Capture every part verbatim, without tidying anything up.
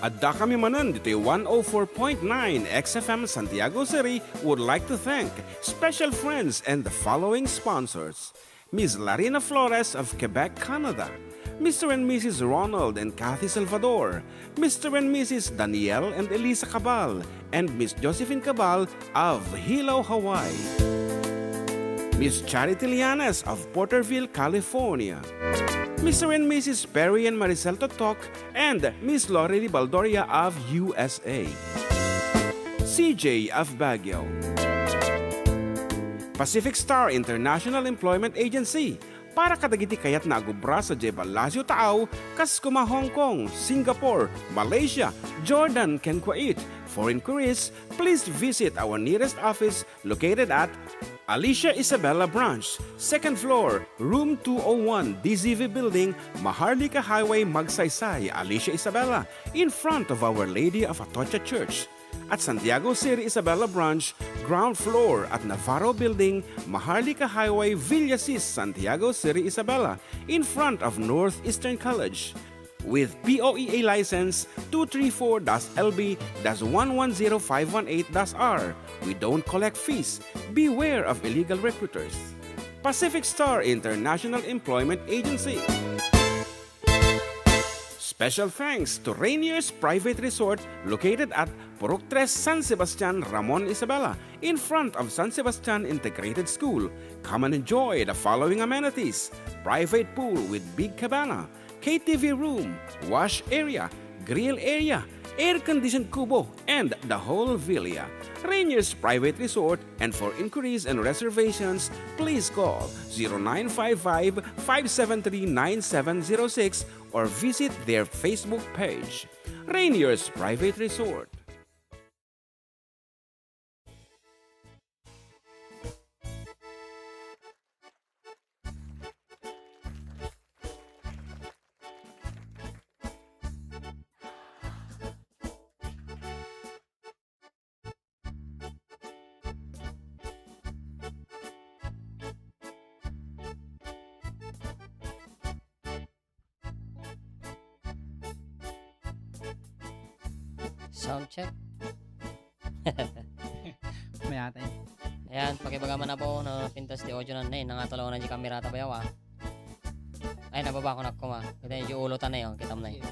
Adda kami manen ditoy one oh four point nine X F M Santiago City would like to thank special friends and the following sponsors: Miss Larina Flores of Quebec, Canada, Mister and Missus Ronald and Kathy Salvador, Mister and Missus Daniel and Elisa Cabal, and Miss Josephine Cabal of Hilo, Hawaii, Miss Charity Lianes of Porterville, California, Mister and Missus Perry and Maricel Totok, and Miss Lorely Baldoria of U S A, C J of Baguio, Pacific Star International Employment Agency, para kadagiti kayatna a gubra sadiay Palacio Taaw, kas kuma Hong Kong, Singapore, Malaysia, Jordan, ken Kuwait. For inquiries, please visit our nearest office located at Alicia Isabela Branch, second floor, room two oh one, D Z V Building, Maharlika Highway, Magsaysay, Alicia Isabela, in front of Our Lady of Atocha Church. At Santiago City Isabela Branch, ground floor at Navarro Building, Maharlika Highway, Villasis, Santiago City Isabela, in front of Northeastern College. With P O E A license two three four dash L B dash one one zero five one eight dash R, we don't collect fees. Beware of illegal recruiters. Pacific Star International Employment Agency. Special thanks to Rainier's Private Resort, located at Purok Tres, San Sebastian, Ramon Isabela, in front of San Sebastian Integrated School. Come and enjoy the following amenities: private pool with big cabana, K T V room, wash area, grill area, air-conditioned kubo, and the whole villa. Rainier's Private Resort, and for inquiries and reservations, please call zero nine five five, five seven three, nine seven zero six or visit their Facebook page. Rainier's Private Resort. Sound check. Mayat, eh. Ayan, pakibaga man apo, no, pintas ti audio na, eh, nangatulaw na di kamera ta bayaw, ah. Ay, nababa ko na kuma. Kita yung ulo ta na yun, kita mo na yun.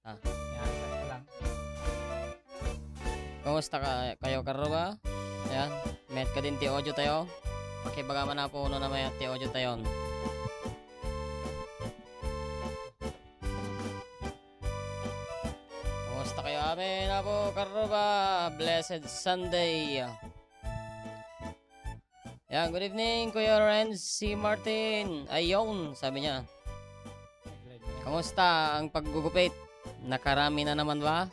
Ah. Ayan, sakto lang. Kumusta ka, kayo, karuba? Ayan, mayat ka din ti audio tayo. Pakibaga man apo, no, na mayat ti audio tayo. Kumusta kayo amin, apo, karuba? Blessed Sunday. Yan, good evening, Kuya Renz, si Martin. Ayun, sabi niya. Kumusta ang paggugupit? Nakarami na naman ba?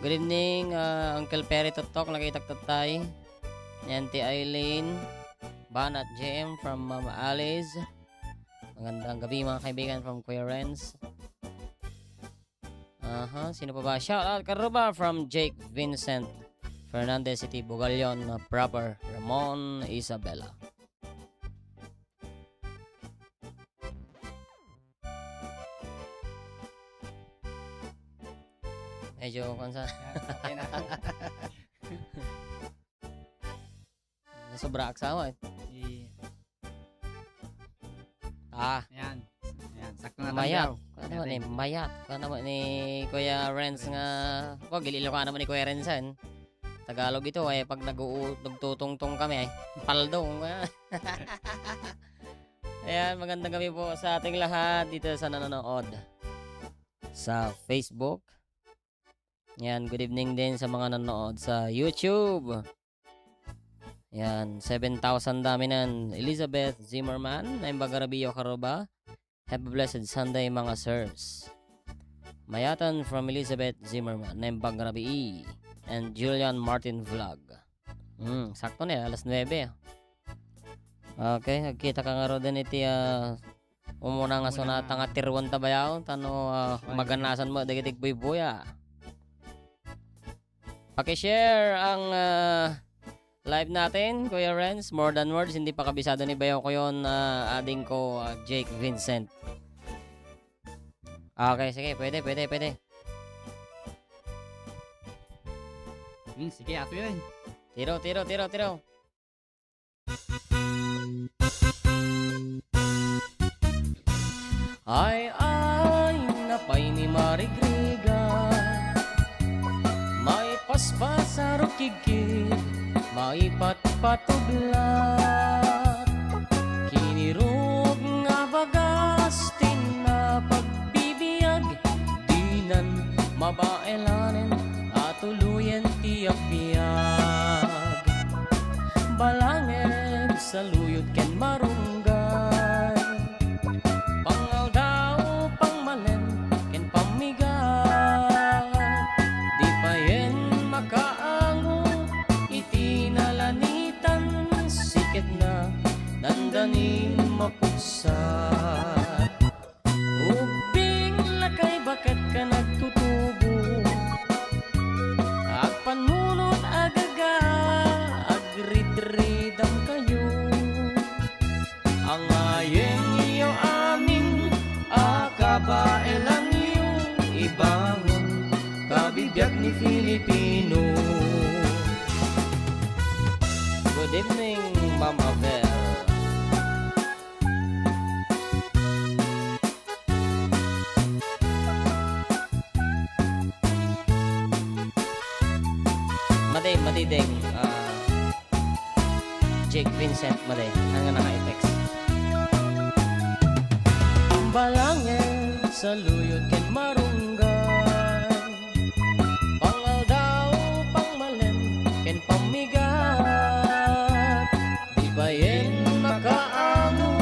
Good evening, ah, Uncle Perry Totok, nakita tayo. Yan, ti Eileen, Banat Jem from Mama Alice. Magandang gabi, mga kaibigan, from Kuya Renz. Aha, sino pa ba? Shout out, karuba, from Jake Vincent Fernandez, City Bugallon, uh, proper, Ramon Isabela. Medyo, kung sa Yan, okay na. Nasobra ak sa awan. I- Ah. Ayan. Ayan. Sakto na Mayat. Tambiaw. Ano naman eh, mayat. Ano naman ni Kuya Renz nga, wag, ililoka naman ni Kuya Renz, eh. Tagalog ito, eh, pag nag-uu-, nagtutungtong kami, eh, paldong. Ayan, magandang gabi po sa ating lahat dito sa nanonood sa Facebook. Yan, good evening din sa mga nanonood sa YouTube. Yan, seven thousand dami nan. Elizabeth Zimmerman, naimbag a rabii karuba. Have a blessed Sunday, mga sirs. Mayatan from Elizabeth Zimmerman, naimbag a rabii. And Julian Martin Vlog. Hmm, sakto na eh, alas nuebe. Okay, nagkita ka nga ro din iti, ah, umuna nga Umuna sonata nga nga. Tiruan ta bayaw, tano, ah, Ay. Maganasan mo, dagiti buybuya. Paki-share ang, ah, live natin, Kuya Renz. More than words, hindi pa kabisado ni bayaw ko yun, ah, ading ko, ah, Jake Vincent. Okay, sige, pwede, pwede, pwede. Hmm, sige, ato yan. Tiro, tiro, tiro, tiro. Ay, ay, napay ni Marigriga. Maipaspas a rukigkig, maipatpatublat. Kinirog nga bagas ti napagbibiag, dinan mabaelanen a tuluyen ti agbiag. Balanged, saluyot ken marunggay. Pangaldaw, pangmalem, ken pammigat. Di payen makaango iti nalanitan, siketna, dandanin mapugsa. Ubbing, lakay, baket ken agtutubo. Agpannunot, agaga, agridridam kayo. Angayengyo amin a kabaelanyo, ibangon, kabibiag ni Filipino. Good evening, Ma'am Abel. Madi, madi, Deng. Ah, Jake Vincent, madi. Ang naka-text. Balanged, saluyot ken marunggay. Pangaldaw, pangmalem, ken pammigat. Di payen makaango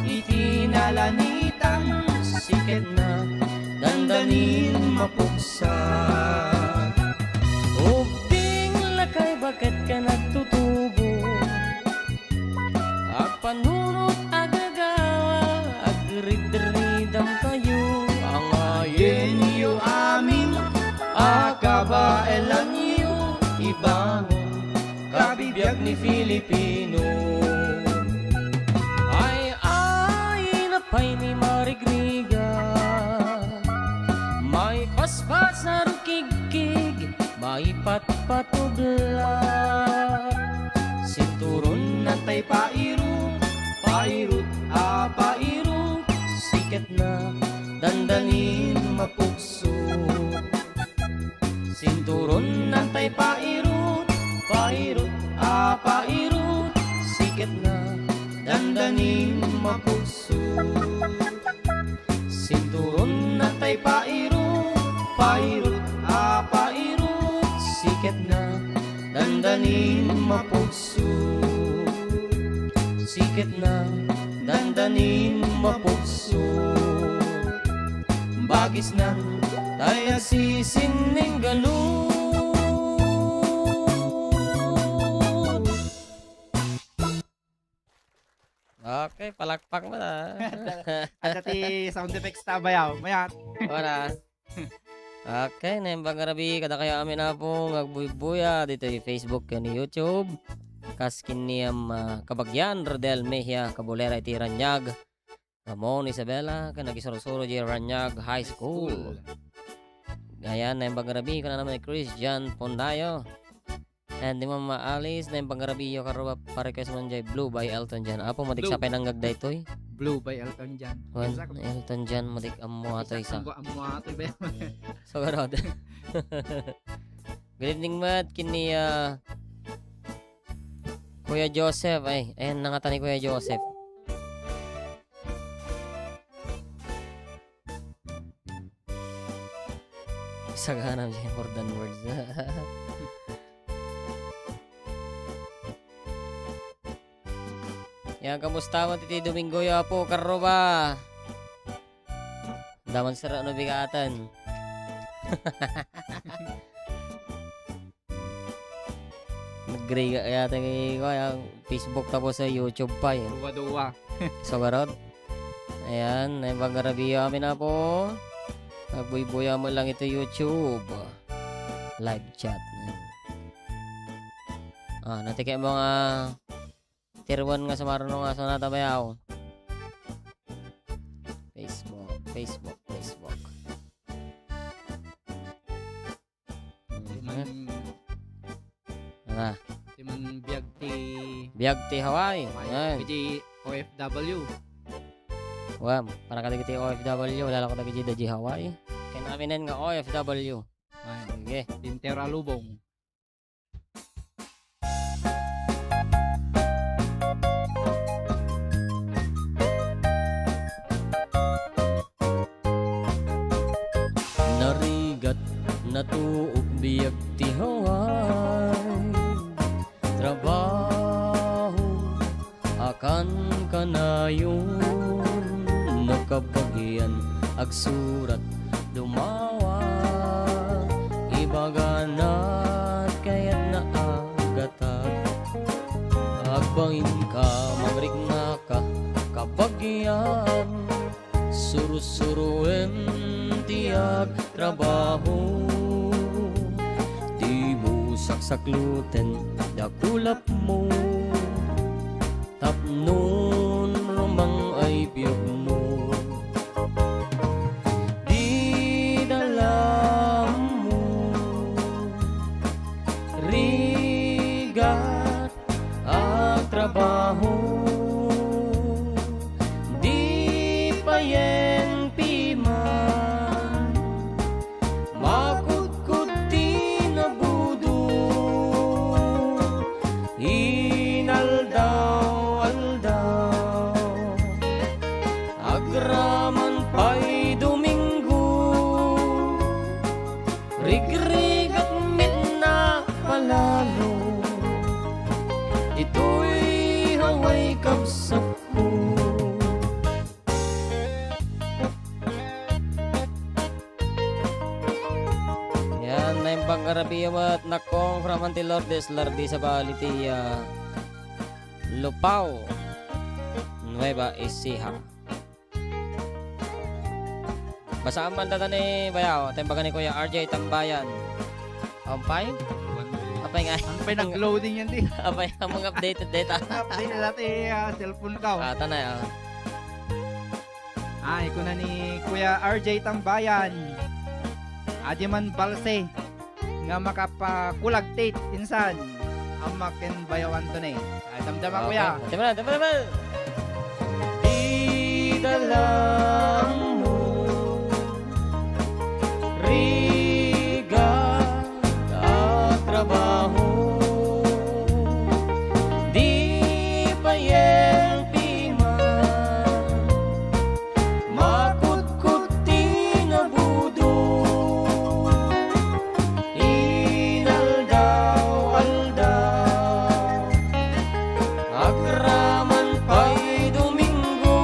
iti nalanitan, siketna, dandanin mapugsa. Ubbing, lakay, baket ken agtutubo. Agpannunot, agagawa, agridridam kayo. Angayengyo amin a kabaelanyo, ibangon, kabibiag ni Filipino. Ay, ay, napay ni Marigriga. Maipaspas a rukigkig, maipatpatublat. Sinturon nantay pairut, pairut a pairut, siketna, dandanin mapugso. Sinturon nantay pairut, pairut a pairut, siketna, dandanin mapugso. Sinturon nantay pairut, pairut a pairut, siketna, dandanin mapugso. Siketna, dandanin mapugso. Bagisna, tay agsisinning galud. Okay, palakpak man, ah. Adda ti sound effects ta, bayaw. Mayat. Wala. Okay, naimbag nga rabii kadakayo amin, Apo, nga agbuybuya ditoy Facebook ken YouTube. Kas ken ni, um, ah, kabagian Rodel Mejia, kabulera iti Raniag, Ramon Isabela, ken agisursuro iti Raniag High School. Ayan, naimbag nga rabii, kuna naman ni Christian Pondayo. And di mo maalis, naimbag nga rabii, karuba, pa-request man jay Blue by Elton John. Apo, matik Blue. Sa pay nangag daytoy. Blue by Elton John. Wen, Elton John, matik ammo atoy sa. Ammo atoy ba? So, garod. Good evening, Matt. Ken ni, ah, Kuya Joseph. Ay, ayan, nangata ni Kuya Joseph. Sagana jay more than words. Yan, kamusta man iti Domingo yo, Apo, karuba? Daman sara no bigaatan. Nagriga yata kay, kuwan, Facebook tapos sa YouTube pa, eh. Duwa-duwa. So, garod. Ayan, naimbag nga rabii amin, Apo. Agbuybuya mo lang iti YouTube. Live chat. Ah, natike mo nga tiruan nga sumarno nga sunata bayaw. Facebook, Facebook, Facebook. Na. Ti man biag ti Biag ti Hawaii. Hawaii. Yan. Iti O F W. Wen, para kadagiti O F W, lalo kadagiti dagiti Hawaii. Ken aminen nga O F W. Ay. Sige. Tintera lubong. Narigat, natuok biag ti Hawaii. Trabaho, akan kanayon, no kabagian, agsurat, dumawa, ibaganat, kayatna agatag. Agbainka, mangriknaka, kabagian, sursuroen ti agtrabaho. Dimo saksakloten dakulapmo, tapnon rumang ay biagmo. Didalammo, rigat, agtrabaho, di payen piman, makudkod ti nabudo. Inaldaw-aldaw, agraman pay Domingo, rigrigat met napalalo. Ditoy Hawaii kabsatko. Yan, naimbag nga rabii met, Nakong from Auntie Lourdes Lardi Sabal iti, ah, Lupao, Nueva Ecija. Basaan man data ni bayaw, ta imbaga ni Kuya R J Tambayan. Ampay? Apay nga. Ampay nag-loading yan, di? Apay, among updated data. Update na dati, ah, cellphone ko. Ah, tanay, ah. Ay, kuna ni Kuya R J Tambayan. Adi man balse nga makapakulag tit insan. Ammak ken bayaw Anthony. Ay, damdama, okay. Kuya. Damdama, damdama. Idalammo, rigat, agtrabaho. Di payen piman, makudkod ti nabudo. Inaldaw-aldaw, agraman pay Domingo,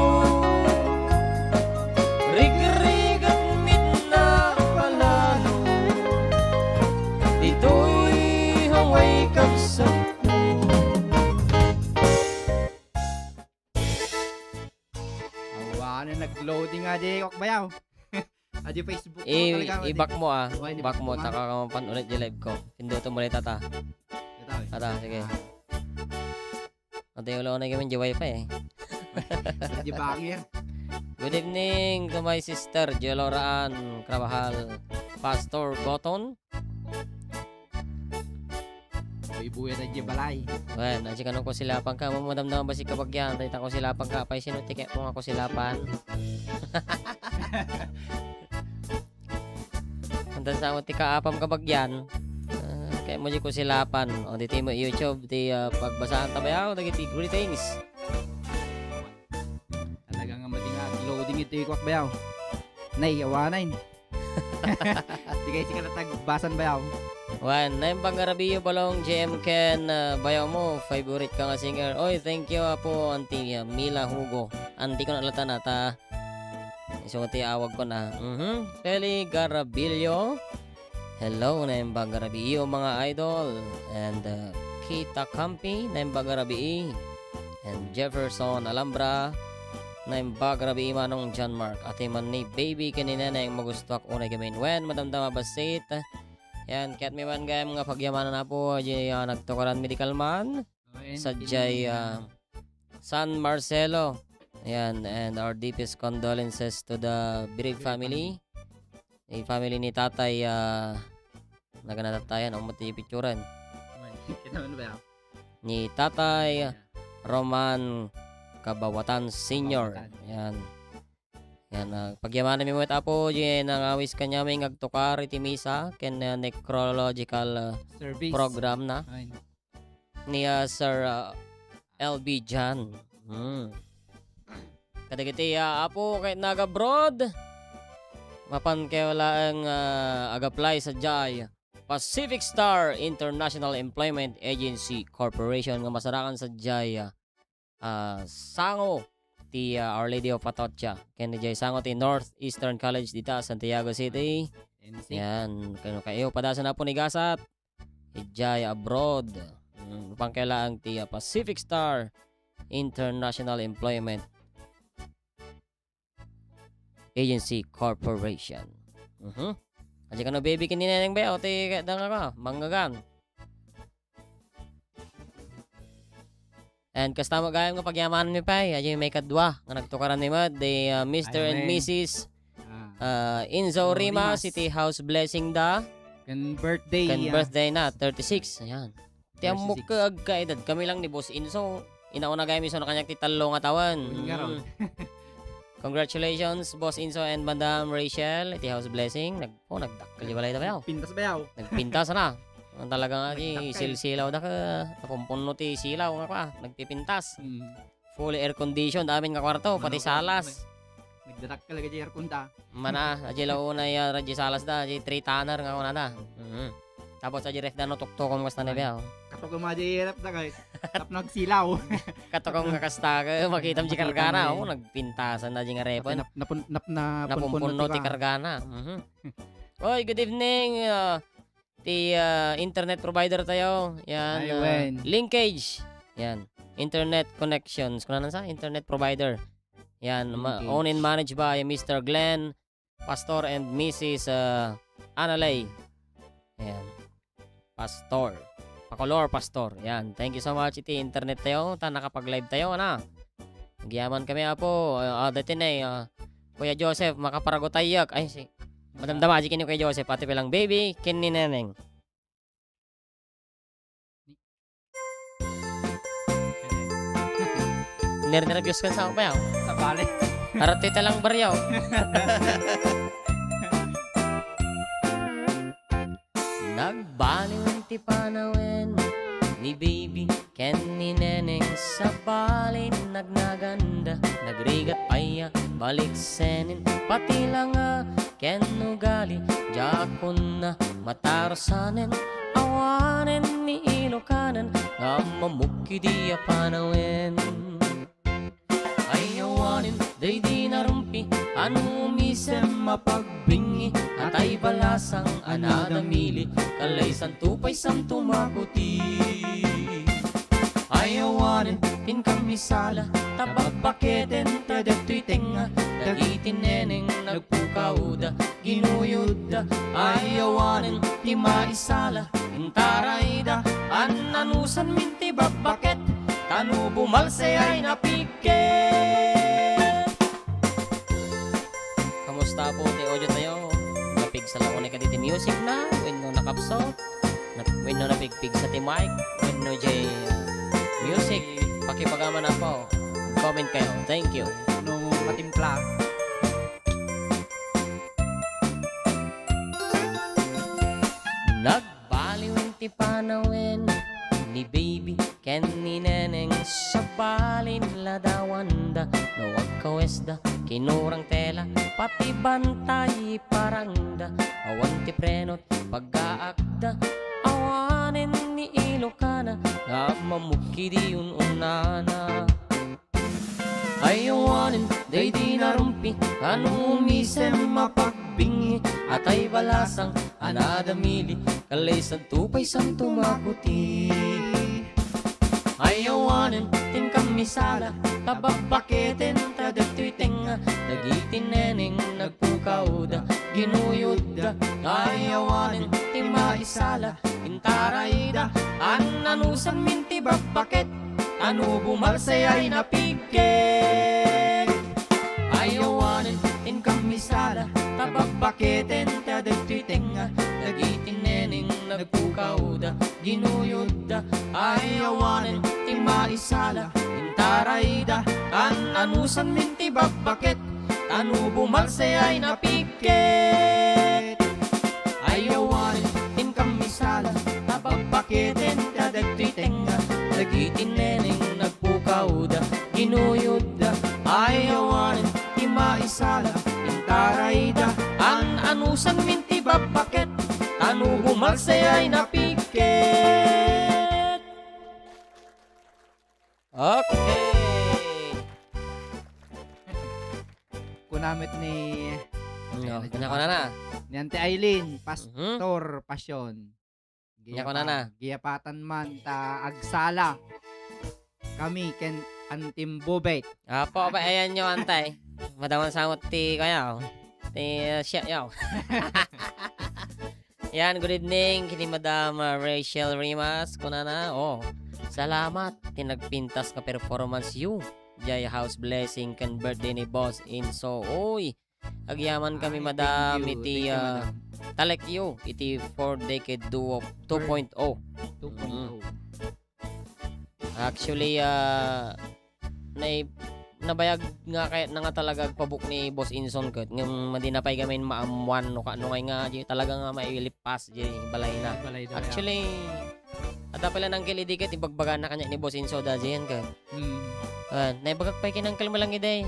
rigrigat met napalalo. Ditoy Hawaii kabsatko. Awan, nag-loading nga di, Kwak Bayaw. Adi Facebook ko I-, talaga, adi. I-back mo, ah. Why, di Back mo, ba? Taka ka mapan ulit di live ko. Pinduto mo ulit, tata. Ito, eh. Tata, sige. Ah. Ate, wala ko na gamin di wifi, eh. Di banger. Good evening to my sister, Jolora Ann Carvajal, Pastor Goton. Buy-buy na di balay. Wen, adi kano ko silapan ka, madamdama ba si kabagyan? Dayta ko silapan ka, apay sino ti kayat mo nga ko silapan? Antan sa mo ti kaapam kabagyan? Ah, kayat mo di ko silapan. O, ditoy mo YouTube, ti, ah, pagbasaan ta bayaw, dagiti greetings. Talaga nga madi nga loading iti Kwak Bayaw. Nay, awanay. Di kayo sika natagbasan bayaw. Wan, naimbag nga rabiyo balong, J M Ken, ah, bayaw mo, favorite ka nga singer. Oy, thank you, Apo, Auntie, ah, Mila Hugo. Auntie ko na latan ata. Isu ti awag ko na. Mhm. Feli Garabillo. Hello, naimbag nga rabiyo, mga idol. And, uh, Kita Campi, naimbag nga rabii. And Jefferson Alhambra, naimbag nga rabii, Manong John Mark. Ati man ni Baby ken ni Neneng, magustuak unay gamin. Wen, madamdama bassit. Yan, kayat mi man gayam nga pagyamanan, Apo, di, ah, nagtukaran medical man. Sadiay, ah, San Marcelo. Ayan, and our deepest condolences to the bereaved family. Family. Yung family ni tatay, ah, naganatatayan, ang mati picturan. Kita mo ba? Ni Tatay Roman Kabawatan Senior. Kabawatan. Yan. Yan, ah, pagyamanan mi met, Apo, di nangawis kaniami nga agtukar iti misa ken, ah, necrological, ah, Service. Program na. Ay. Ni, ah, Sir, ah, L B Jan. Hmm. Kadagiti, ah, Apo, ket nag-abroad, mapan kayo laeng, ah, ag-apply sadiay Pacific Star International Employment Agency Corporation nga masarakan sadiay, ah, ah, sango ti, ah, Our Lady of Atocha ken idiay sango ti Northeastern College dita Santiago City. N C. Yan, kano kayo, padasan na po ni Gasat. Idiay abroad. Mm, pangkailaang ti, ah, Pacific Star International Employment Agency Corporation. Mhm. Adi kano, baby, ken ni Neneng ba? O ti, kaya nga ka, manggagan. And kasta mo gayam nga pagyamanan mi pay, adi may kadua nga nagtukaran ni Mad, di, ah, Mister and Amen. Missus, Ah. ah, Inzo Inzo Rimas, Rimas. Iti house blessing da. Ken birthday, Ken ah. Birthday na, thirty-six. Ayan. Ti ammok Thirty-six. Ka agkaedad, kami lang ni Boss Inzo. Inauna gayam isu na kaniak ti tallo nga tawen. Wen nga ron. Mm. Congratulations, Boss Inzo and Madam Rachel, iti house blessing. Nag-, oh, nagdakkel di balay da bayaw. Pintas bayaw. Nagpintas na. Ang talaga nga, di, Nagdakkel. Silsilaw da ka, napumpunno ti silaw nga kwa, nagpipintas. Mm. Fully air conditioned amin nga kwarto, pati Mano ka, salas. Nagdadakkel ka di aircon ta. Mana, adi la una ya, adi salas da, adi three tonner nga kuna da. Mhm. Tapos adi ref da no tuktukom kasta na Ay. Biyaw. Katukom adi ref da kay, tapno agsilaw. Katukom nga kasta ka, makitam di Makita kargana, mo eh. Oh, nagpintasan na di nga Pati repon. Nap-, napun-, nap-, napunpunno Napunpunno ti ti ka. Kargana. Mhm. Oy, good evening, ah, ti, ah, internet provider tayo. Yan, Ay, ah, wen. Linkage. Yan. Internet connections. Kung ano sa internet provider. Yan, ma-, Linkage. Owned and managed by Mister Glenn Pastor and Missus, ah, Analay. Ayan. Pastor. Pakolor, Pastor. Yan. Thank you so much iti internet tayo. Ta nakapag-live tayo, ana. Nagyaman kami, Apo. Ah, ah, dati na eh, ah, Kuya Joseph, makaparagutayek. Ay, si Madam Damaji, kini Kuya Joseph, ati pelang baby, ken ni Neneng. Nernerbios kan sa bayaw. Sa bali. Arat ti talang baryaw. Nagbaliwen ti panawen ni baby ken ni Neneng, sabali nagnaganda, nagrigat pay a baliksenen, pati langa ken ugali, diakon na matarusanen, awanen ni Ilokanan nga mamukki di a panawen. Ay awanen daydi narumpi, ano umisem a pagbingi, atay balasang a nadamili, kalay santo pay santo makuti. Ay awanen ti inkammi sala, ta babbaketen ta dagtoy tengnga, dagiti neneng nagpukawda, ginuyodda. Ay awanen ti maisala, intarayda, annanusanmin ti babbaket, ta no bumalse ay napigket. Kamusta po ti audio tayo? Napigsa la unik kaditi music na, wenno nakapso? Nap-, wenno napigpigsa ti mic, wenno jay, uh, music, pakipagama na po. Comment kayo. Thank you. No matimpla. Nagbaliwen ti panawen ni baby ken ni neneng, sabalin ladawanda no agkawesda, kinurang tela, pati bantay iparangda, awan ti preno paggaakda, awanen ni Ilokana nga mamukki di un-unnana. Ay awanen daydi narumpi, ano umisem a pagbingi, atay balasang a nadamili, kalay santo pay santo makuti. Ay awanen ti inkammi sala, ta babbaketen ta dagtoy tengnga, dagiti neneng nagpukawda, ginuyodda. Ay awanen ti maisala, intarayda, annanusanmin ti babbaket, ta no bumalse ay napigket. Ay awanen ti inkammi sala, ta babbaketen ta dagtoy tengnga, dagiti neneng nagpukawda, ginuyodda. Sala, intarayda, tan anusan min ti babbaket, tan no bumalse ay napikket. Ayawan, inkam misala, ta babbaketen kadagtoy tengnga, dagiti neneng nagpukawda, ginuyodda, ayawan, ti maisala, intarayda, an anusan min ti babbaket, tan no bumalse ay napikket. Okay. Kuna met ni, no, ayan, kanya, kuna na. Ni Auntie Eileen, Mhm. Pastor Passion. Kanya, kuna na. Giyapa-, giyapatan man ta agsala kami ken Auntie Bubet. Apo, ba, ayan nyo, Antay. Madaman sangot ti, kaya, oh. Ti, uh, siya, yaw. Yan, good evening, kini Madam, uh, Rachel Rimas, kunana, oh, salamat, ti nagpintas nga performance yu. Jay house blessing ken birthday ni Boss Inso. Uy, agyaman kami, ay, Madam, thank you. Iti, thank you, uh, Madam. Talek yu, iti Four Decade Duo two point oh. Two point oh. Mm. Actually, ah, nai-, nabayag nga kayatna nga talaga agpabuk ni Boss Inson ket ngem madi na pay gamin maammuan no kaano ngay nga di talaga nga mailipas di balayna. Balay daw, actually, adda pay la nangkel idi ket ibagbagana kaniak ni Boss Inso da diyan ket. Mm. Ah, naibagak pay ken Uncle Malang idi.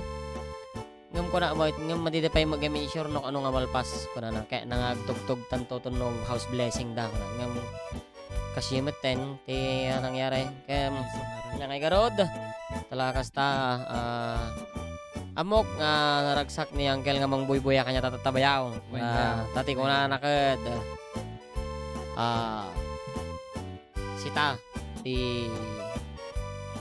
Ngem kuna met, ngem madi da pay gamin sure no kaano nga malpas, kunana. Kayatna nga agtugtog tanto no house blessing da, kuna. Ngem Kasi metten ti, ah, nangyari. Kaya, mm, nangay garud. Talaga kasta, ah, ammok nga naragsak ni Uncle nga mangbuybuya kaniata tatta bayaw. Wen, ah, yeah. Tati kuna naket, ah, sita, ti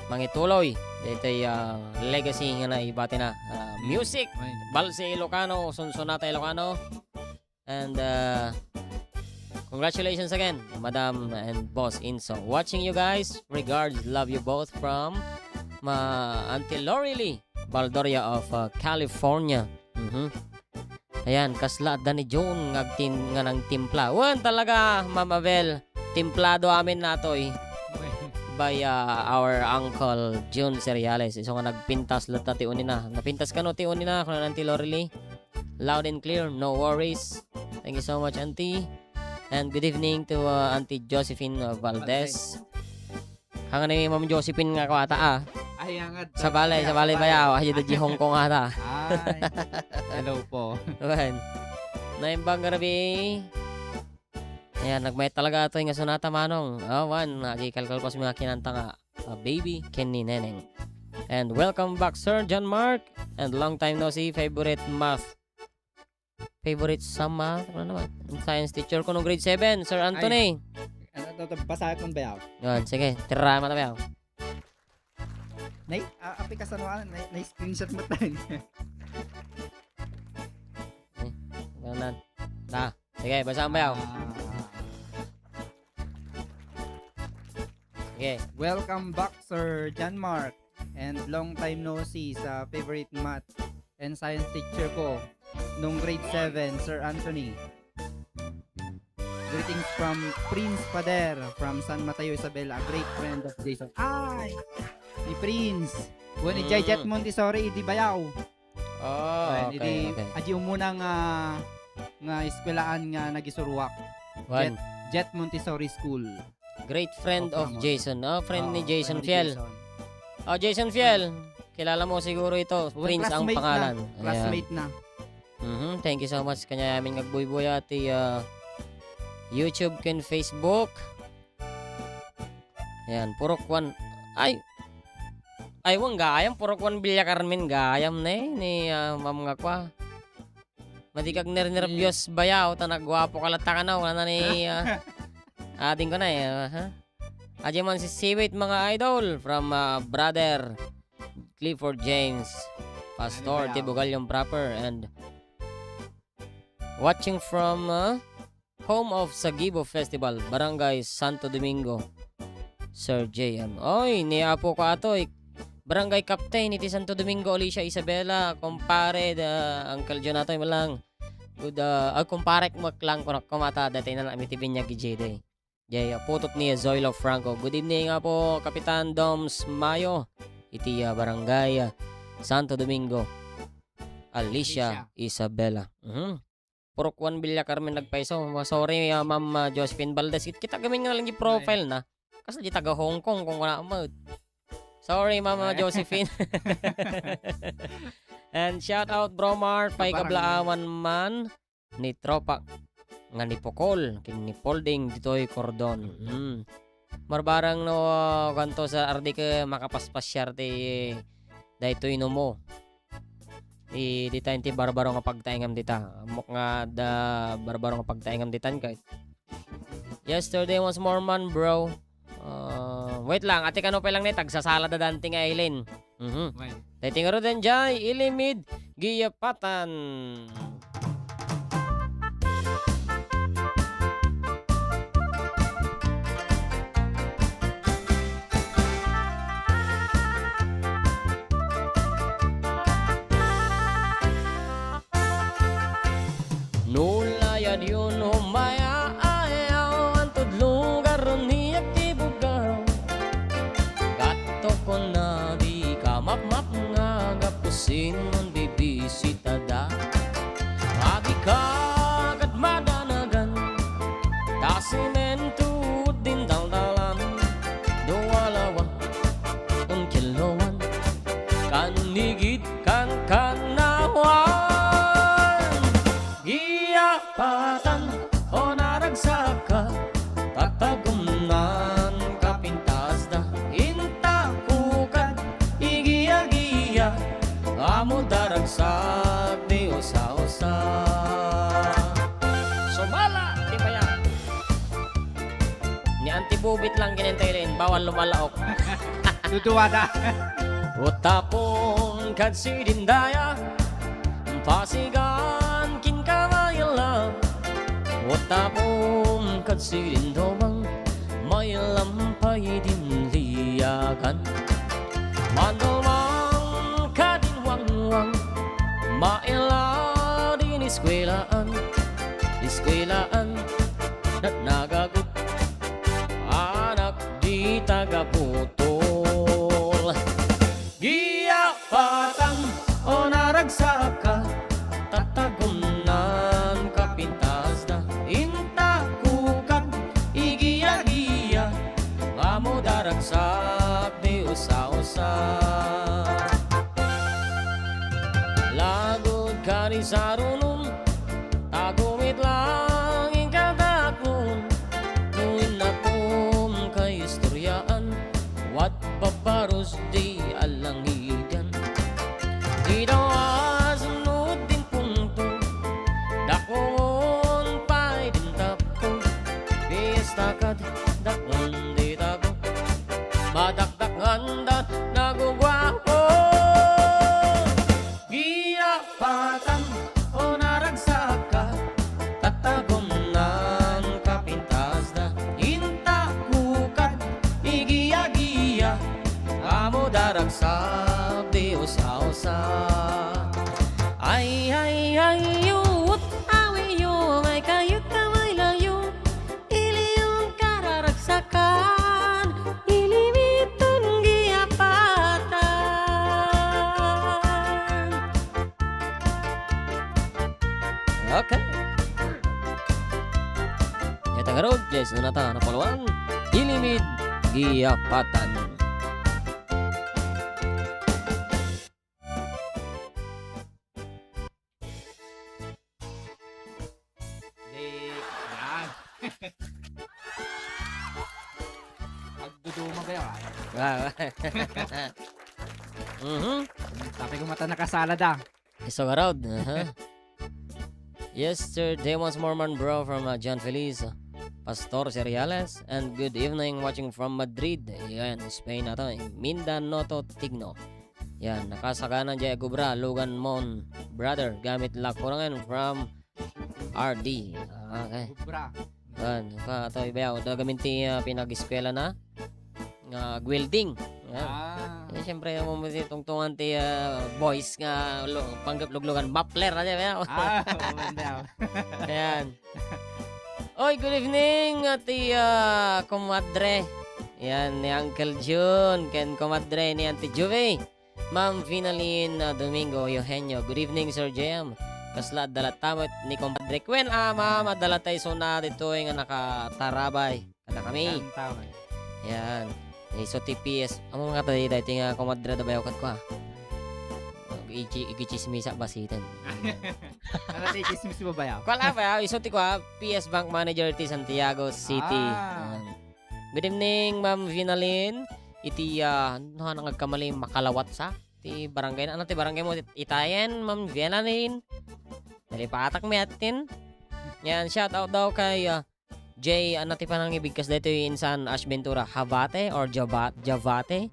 mangituloy daytoy, ah, legacy nga naibatina. Ah, music, wen, balse Ilocano, sunsonata Ilocano. And, uh, congratulations again, Madam and Boss Inso. Watching you guys. Regards, love you both from, uh, Auntie Lori Lee Baldoria of, uh, California. Mhm. Ayan, kasla adda ni June nga agtim-, nga nangtimpla. Wen, talaga, Ma'am Abel, timplado amin natoy by, uh, our Uncle June Cereales. Isu nga nagpintas latta ti unina. Napintas kano ti unina, kuna Auntie Lori Lee? Loud and clear, no worries. Thank you so much, Auntie. And good evening to, uh, Auntie Josephine, uh, Valdez. Valdez. Hangani Ma'am Josephine nga kuwata, ah. Ay, hangad. Sabali, sabali bayaw. Ay, di Hong Kong ata. Ay, hello po. Wen. Naimbag nga rabii. Ayan, nagmayat talaga atoy nga sonata, Manong. Oh, wen, nakikalkalpas mga kinanta nga, ah, Baby ken ni Neneng. And welcome back, Sir John Mark. And long time no see, favorite math, favorite sa math, ano naman? Ang science teacher ko nung grade seven, Sir Anthony. Ay. Ano to, to, basa akong bayaw. Yan, sige, tira mo na bayaw. Nay, ah, api ka sa ano, ah, nay, nay screenshot mo tayo. Eh, ganun. Na. Sige, basa mo bayaw. Ah. Sige. Welcome back, Sir John Mark. And long time no see sa favorite math and science teacher ko nung grade seven, Sir Anthony. Greetings from Prince Pader from San Mateo, Isabela, a great friend of Jason. Ay! Ni Prince. Wen ni Mm. Jay Jet Montessori, idi bayaw. Oh, wen, okay, idi, okay. Adi umuna nga, nga eskwelahan nga nagisuruak. Wen. Jet, Jet Montessori School. Great friend of Jason. Oh, friend ni Jason Fiel. Oh, Jason Fiel. Kilala mo siguro ito. Wen, Prince ang pangalan. Classmate na. Ayan. Classmate na. Mhm, thank you so much. Kanya amin nga agbuybuya ti, ah, YouTube ken Facebook. Ayan, purok one. Ay! Ay, wen, gayam, purok one Villa Carmen, gayam ne, ni, ah, Ma'am nga kwa. Madi kag nernerbios bayaw, ta nagwapo ka latta kano, wala na ni, ah, ading ko na eh, ah, ha? Adya man si Siwit, mga idol, from, ah, brother Clifford James, Pastor Ano bayaw? Tibugalyon proper, and watching from, ah, home of Sagibo Festival, Barangay Santo Domingo, Sir J M. Oy, ni Apo ko atoy, Barangay Captain iti Santo Domingo, Alicia Isabela, kumpare, da, Uncle John atoy, malang. Good, ah, ah, kumparek mo lang, kunak kumata, dati na lang, iti binyag, J D. Jay, ah, putot ni Zoilo Franco. Good evening, Apo Kapitan Doms Mayo. Iti, ah, barangay, ah, Santo Domingo. Alicia Alicia. Isabela. Mhm. Purok one Villa Carmen nagpaiso. Sorry, ah, Ma'am, ah, Josephine Valdez. Kit-, kita gamin nga lang yung profile na. Kasi di taga Hong Kong kung wala mo. Sorry, Mama Eh. Josephine. And shout out, Bro Mark, Kabarangay. Paikablaawan man ni Tropa nga ni Pukol, ken ni Polding ditoy Cordon. Mm. Marbarang no, kanto sa R D K makapaspasyar ti daytoy no mo. Di, di tayo ti barbaro nga pagtaingam dita. Ammok nga da barbaro nga pagtaingam ditan kay. Yesterday was Mormon, bro. Ah, wait lang, ati kano pa lang ni, tagsasala da danti nga Eileen. Mhm. Wait. Tayo ti ngarud, Jay, ilimid, giyapatan. No layad yon umaya-ayaw, antod lugar ni agtibugaw. Gatto kona di ka mapmap nga gapusin non bibisitada. Adi ka kad madanagan, ta simento din daldalan. Dua lawa, un kiloan, kanigit kankannawan. Giyapatan, o naragsaka, tatagumnan kapintasda. Inta kukad, igiya-giya, amo daragsak di usa-usa. Sumala ti bayan. Ni Auntie Bubit lang kinentelen, bawal lumalaok. Duduada. Utapon kad sidin daya, pasigan kin kamaila. Utapon kad sidin dumang, mailam pay din liyagan. Mandumang kadin wangwang, maila din eskwelaan. Eskwelaan, nat nagagut, anak di tagaputol. Giyapatan, o naragsaka, tatagumnan kapintasda. Inta kukad, igiya-giya, amo daragsak di usa-usa. Lagud kadi sarunon, tagumit lang inkadakon. No innakom kaistoryaan, wat babaros di alangidan. Di daw asnud din punto, dakon pay din tapko. Fiesta kad dakon di tago, madakdakngan da naguguapo. Giyapatan, o naragsaka, tatagumnan kapintasda. Inta kukad, igiya-giya, amo daragsak di usa-usa. Ay, ay, ay, yut, awi, yung, ay, kayo, kamay, layo. Iliyon kararagsakan, ilimiton giyapatan. Okay. Ita ngarud, guys, na nata, napuluan, ilimid giyapatan. Di, yan. Agduduma kayo, ah. Ah. Mhm. Sabi ko mata nakasalad, ah. Iso nga raod, aha. Yesterday, once more man, bro, from, uh, John Feliz, uh, Pastor Cereales, and good evening, watching from Madrid. Ayan, Spain na to, eh. Mindanao to, Tigno. Yan, nakasagana diay agubra, Logan Mon, brother, gamit la kurangan from R D. Okay. Agubra. Yan, pa, to, ibayaw, da gamin ti, ah, pinag-eskwela na, nga welding. Yan. Ah. Eh, siyempre, amo ti tungtungan ti, ah, boys nga lo-, panggap luglugan, muffler na diay, ibayaw. Ah, oo, hindi, ah. Yan. Oy, good evening, ati, ah, komadre. Yan, ni Uncle Jun, ken komadre ni Auntie Juvie. Ma'am Vinalyn, ah, Domingo Eugenio. Good evening, Sir J M. Kasla adda latta met ni komadre. Wen, ah, ma'am, adda latta isuna ditoy nga nakatarabay. Kada kami. Yan. Isu ti P S. Amo nga tayo, tayo, nga komadre da bayaw kat ko, ah. Igi-, igichismisa basiten. Ano ti chismis mo bayaw? Kuala pa, isu ti kua, P S Bank Manager ti Santiago City. Ah. Yan. Good evening, Ma'am Vinalyn. Iti, ah, no, nang agkamali, Makalawat sa? Ti barangay na, ano ti barangay mo? Itayen, Ma'am Vinalyn. Nalipatak mi atin. Yan, shout out daw kay, ah, Jay, ano ti panangibigkas daytoy insan Ash Ventura? Habate or Jaba-, Javate?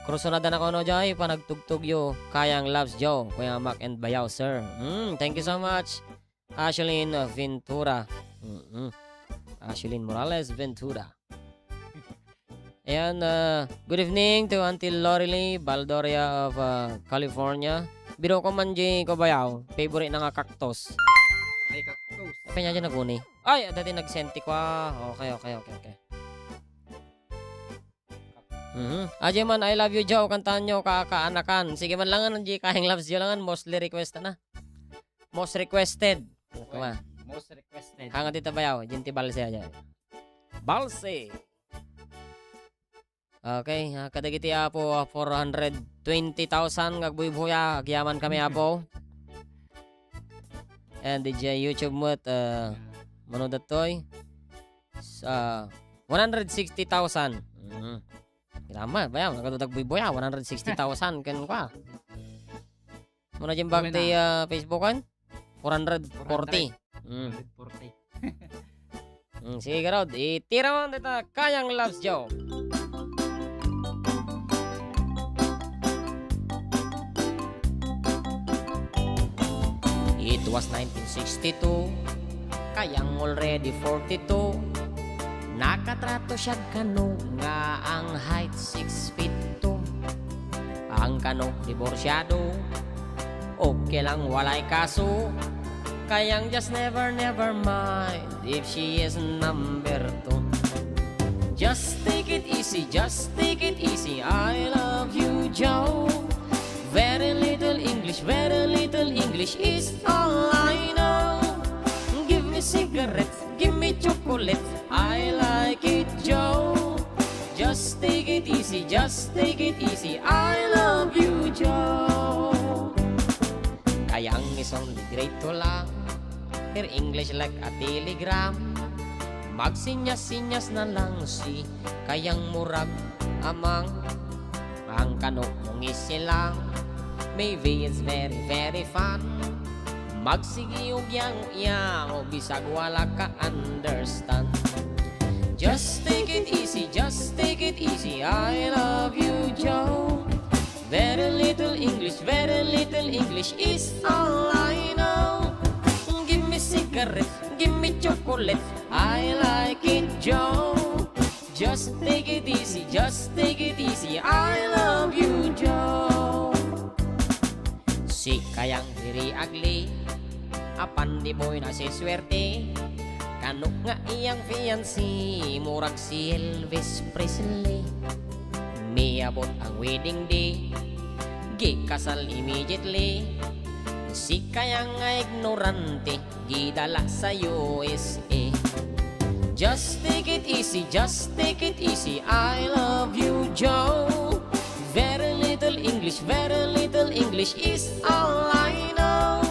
Kursunada na kono, Jay, panagtugtog yo. Kayang loves Joe, Kuya Mac and Bayaw, sir. Mm, thank you so much, Ashlyn Ventura. Mm-mm. Ashlyn Morales Ventura. Ayan, uh, good evening to Auntie Lorely Baldoria of, uh, California. Biro ko man di ko bayaw, favorite na nga cactus. Ay, cactus. Apa niya dyan naguni? Ay, dati nagsenti ko, ah. Okay, okay, okay, okay. Mhm. Aje man, I love you, Joe. Kantaan nyo, kakaanakan. Sige man langan, ang G Kayang Loves You langan, mostly request na. Most requested. Kuma. Most requested. Hanga dita bayaw, Jinti Balse aja. Balse. Okay, ah, kadagiti Apo, ah, four hundred twenty thousand nga agbuybuya, agyaman kami, Apo. And D J YouTube met, ah, mano datoy? Sa one hundred sixty thousand. Mhm. Grama, bayaw, nagadu agbuybuya, one hundred sixty thousand, ken kwa. Muna dyan bag ti, ah, Facebookan? Four hundred forty. Mm. Four hundred forty. Mm, sige, garod. Itira mo dita, Kayang Loves Joe. It was nineteen sixty-two. Kayang already forty-two. Nakatrato siya kano nga ang height six feet two. Ang kano diborsyado, okay lang, walay kaso. Kayang just never, never mind if she is number two. Just take it easy, just take it easy. I love you, Joe. Very little English, very little English is all I know. Give me cigarettes, give me chocolate. I like it, Joe. Just take it easy, just take it easy. I love you, Joe. Kayang isang grade two lang. Her English like a telegram. Magsinyas-sinyas na lang si Kayang murag amang. Ang kano mong isilang. Maybe it's very, very fun. Magsigi og yango-yango, bisag wala ka understand. Just take it easy, just take it easy. I love you, Joe. Very little English, very little English is all I know. Give me cigarette, give me chocolate. I like it, Joe. Just take it easy, just take it easy. I love you, Joe. Si Kayang diri agli, apan di boy na si swerte. Kano nga iyang fiancé, murag si Elvis Presley. Niabot ang wedding day, gikasal immediately. Si Kayang nga ignorante, gidala sa U S A. Just take it easy, just take it easy. I love you, Joe. Very little English, very little English is all I know.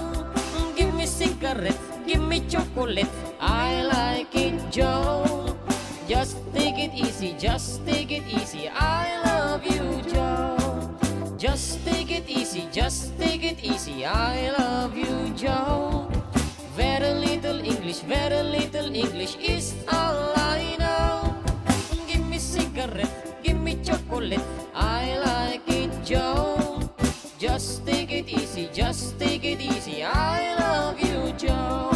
Give me cigarette, give me chocolate. I like it, Joe. Just take it easy, just take it easy. I love you, Joe. Just take it easy, just take it easy. I love you, Joe. Very little English, very little English is all I know. Give me cigarette, give me chocolate. I like it, Joe. Just take it easy, just take it easy. I love you, Joe.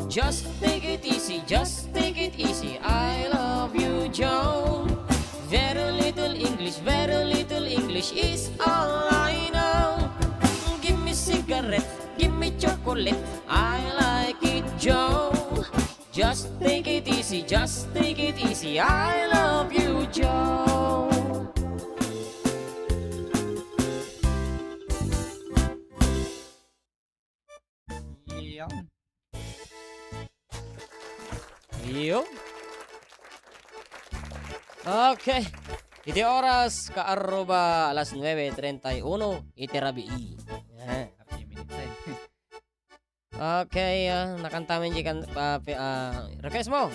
Just take it easy, just take it easy. I love you, Joe. Very little English, very little English is all I know. Give me cigarette, give me chocolate. I like it, Joe. Just take it easy, just take it easy. I love you, Joe. Iyo. Iyo. Okay. Iti oras, kaarruba, alas nuebe treinta y uno, iti rabii. Yan. Happy minutes, eh. Okay, ah, nakantamin di kan-, ah, pi-, ah, request mo.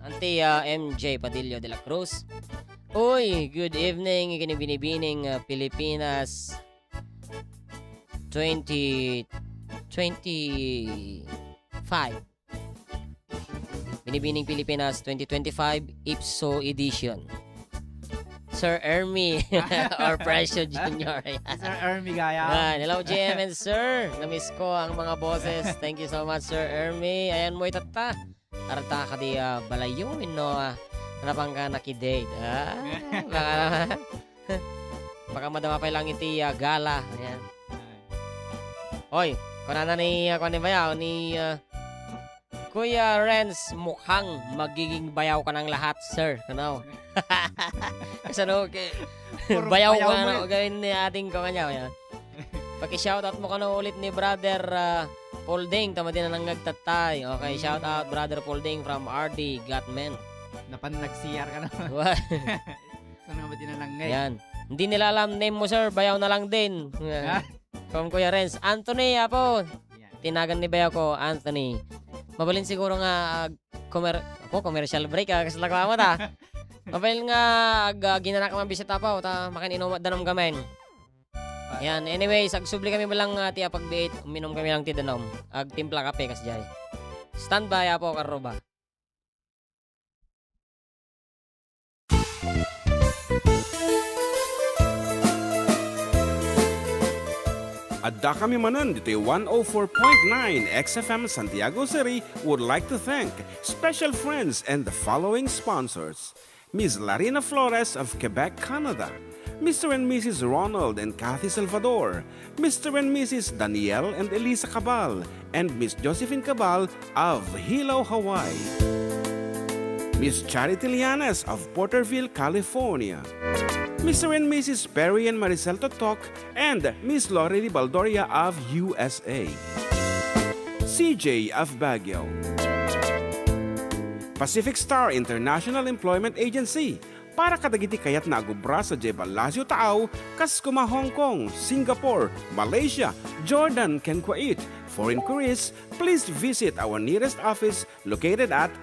Anti, ah, M J Padillo de la Cruz. Uy, good evening, iti binibining, ah, Pilipinas twenty twenty-five. Binibining Pilipinas twenty twenty-five, ipso edition. Sir Ermi or Presyo Junior. Sir Ermi gaya. Ah, hello, J M and Sir. Namiss ko ang mga boses. Thank you so much, Sir Ermi. Ayan mo itatta. Arta ka di, ah, balayo, no, ah, napang ka nakidate. Ah, baka naman. Baka madama pa lang iti, ah, gala. Ayan. Oy, kunana ni, ah, kuwan ni bayaw, ni, ah, Kuya Renz, mukhang magiging bayaw ka ng lahat, sir. Ano? Kasano, ke-, Puro bayaw bayaw ka, mo ano, yun. Gawin ni ating ko kanya, yan. Paki-shoutout mo kano ulit ni Brother, ah, Paul Ding, tama din ang nagtatay. Okay, Mm. Shoutout, Brother Paul Ding from R D Gatman. Napan nag-C R ka na. Wa- Saan nga ba tinanangay? Yan. Hindi nila alam name mo, sir. Bayaw na lang din. Ah? From Kuya Renz. Anthony, apo. Yan. Tinagan ni bayaw ko, Anthony. Mabalin siguro nga, ah, commer-, apo, commercial break, ah, kasi nagmamata. Mabalin nga, ag-, ah, ginanak man bisita pa, ta makin inom at danom gamen. Ah. Yan, anyways, agsubli kami lang, ah, ti apagbiit, uminom kami lang ti danom. Agtimpla kape, kasjay. Standby, apo, karuba. Adda kami manen ditoy one oh four point nine X F M Santiago City would like to thank special friends and the following sponsors. Miss Larina Flores of Quebec, Canada. Mister and Missus Ronald and Kathy Salvador. Mister and Missus Daniel and Elisa Cabal. And Miss Josephine Cabal of Hilo, Hawaii. Miss Charity Lianes of Porterville, California. Mister and Missus Perry and Maricel Totok and Miss Lorely Baldoria of U S A. C J of Baguio. Pacific Star International Employment Agency. Para kadagiti kayatna agubra sadiay Palacio Taaw, kas kuma Hong Kong, Singapore, Malaysia, Jordan, ken Kuwait. For inquiries, please visit our nearest office located at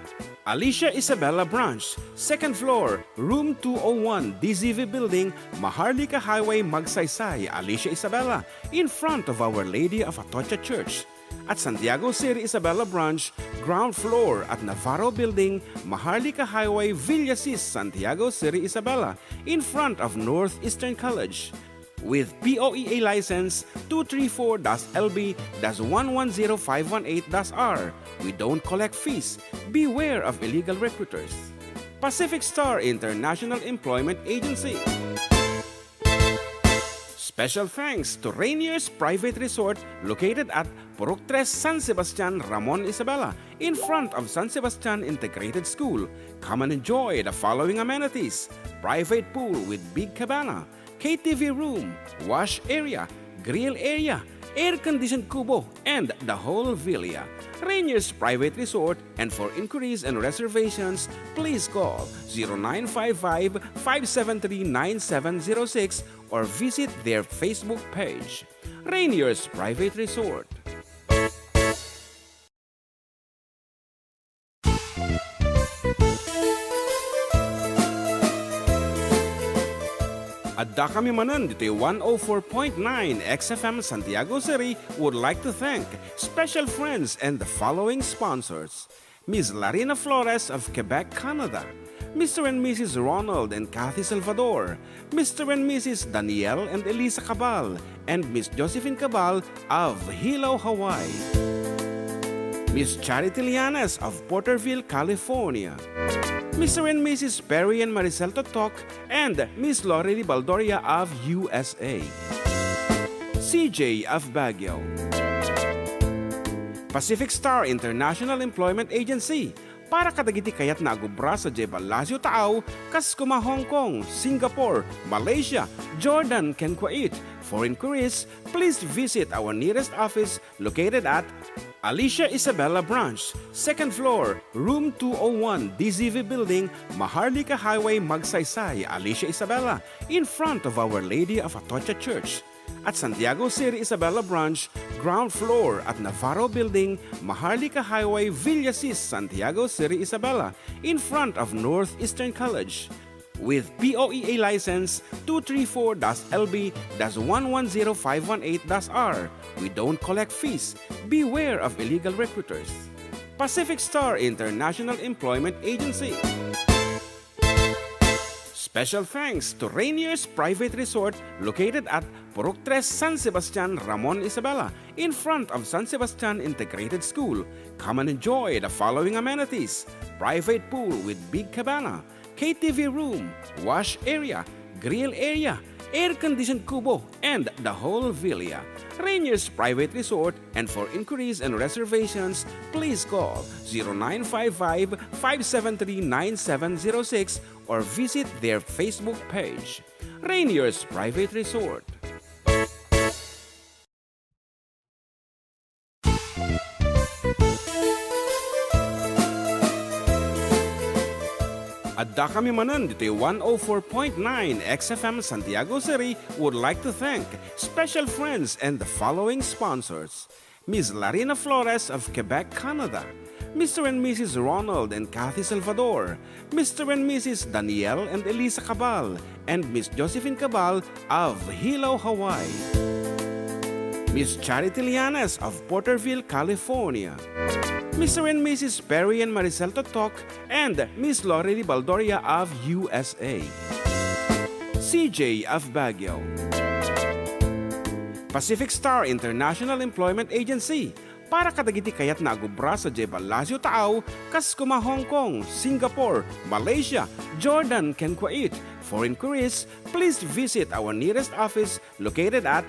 Alicia Isabela Branch, second floor, room two oh one, D Z V Building, Maharlika Highway, Magsaysay, Alicia Isabela, in front of Our Lady of Atocha Church. At Santiago City Isabela Branch, ground floor at Navarro Building, Maharlika Highway, Villasis, Santiago City Isabela, in front of Northeastern College. With P O E A license two three four dash L B dash one one zero five one eight dash R. We don't collect fees. Beware of illegal recruiters. Pacific Star International Employment Agency. Special thanks to Rainier's Private Resort located at Purok Tres, San Sebastian, Ramon Isabela, in front of San Sebastian Integrated School. Come and enjoy the following amenities: private pool with big cabana, K T V room, wash area, grill area, air-conditioned kubo, and the whole villa. Rainier's Private Resort, and for inquiries and reservations, please call zero nine five five, five seven three, nine seven zero six or visit their Facebook page. Rainier's Private Resort. Adda kami manen ditoy one oh four point nine X F M Santiago City would like to thank special friends and the following sponsors: Miss Larina Flores of Quebec, Canada, Mister and Missus Ronald and Kathy Salvador, Mister and Missus Daniel and Elisa Cabal, and Miss Josephine Cabal of Hilo, Hawaii. Miss Charity Lianes of Porterville, California. Mister and Missus Perry and Maricel Totok and Miss Lorely Baldoria of U S A. C J of Baguio. Pacific Star International Employment Agency para kadagiti kayatna a agubra sadiay ballasiw taaw, kas koma Hong Kong, Singapore, Malaysia, Jordan, ken Kuwait. For inquiries, please visit our nearest office located at Alicia Isabela Branch, second floor, room two oh one, D Z V Building, Maharlika Highway, Magsaysay, Alicia Isabela, in front of Our Lady of Atocha Church. At Santiago City Isabela Branch, ground floor at Navarro Building, Maharlika Highway, Villasis, Santiago City Isabela, in front of Northeastern College. With P O E A license two three four L B one one zero five one eight R, we don't collect fees. Beware of illegal recruiters. Pacific Star International Employment Agency. Special thanks to Rainier's Private Resort located at Purok Tres, San Sebastian, Ramon Isabela, in front of San Sebastian Integrated School. Come and enjoy the following amenities: private pool with big cabana, K T V room, wash area, grill area, air-conditioned kubo, and the whole villa. Rainier's Private Resort, and for inquiries and reservations, please call zero nine five five, five seven three, nine seven zero six or visit their Facebook page. Rainier's Private Resort. Addakami manen ditoy one oh four point nine X F M Santiago City would like to thank special friends and the following sponsors: Miss Larina Flores of Quebec, Canada, Mister and Missus Ronald and Kathy Salvador, Mister and Missus Daniel and Elisa Cabal, and Miss Josephine Cabal of Hilo, Hawaii. Miss Charity Lianes of Porterville, California. Mister and Missus Perry and Maricel Totok and Miss Lorely Baldoria of U S A. C J of Baguio. Pacific Star International Employment Agency para kadagiti kayatna a agubra sadiay ballasiw taaw, kas koma Hong Kong, Singapore, Malaysia, Jordan, ken Kuwait. For inquiries, please visit our nearest office located at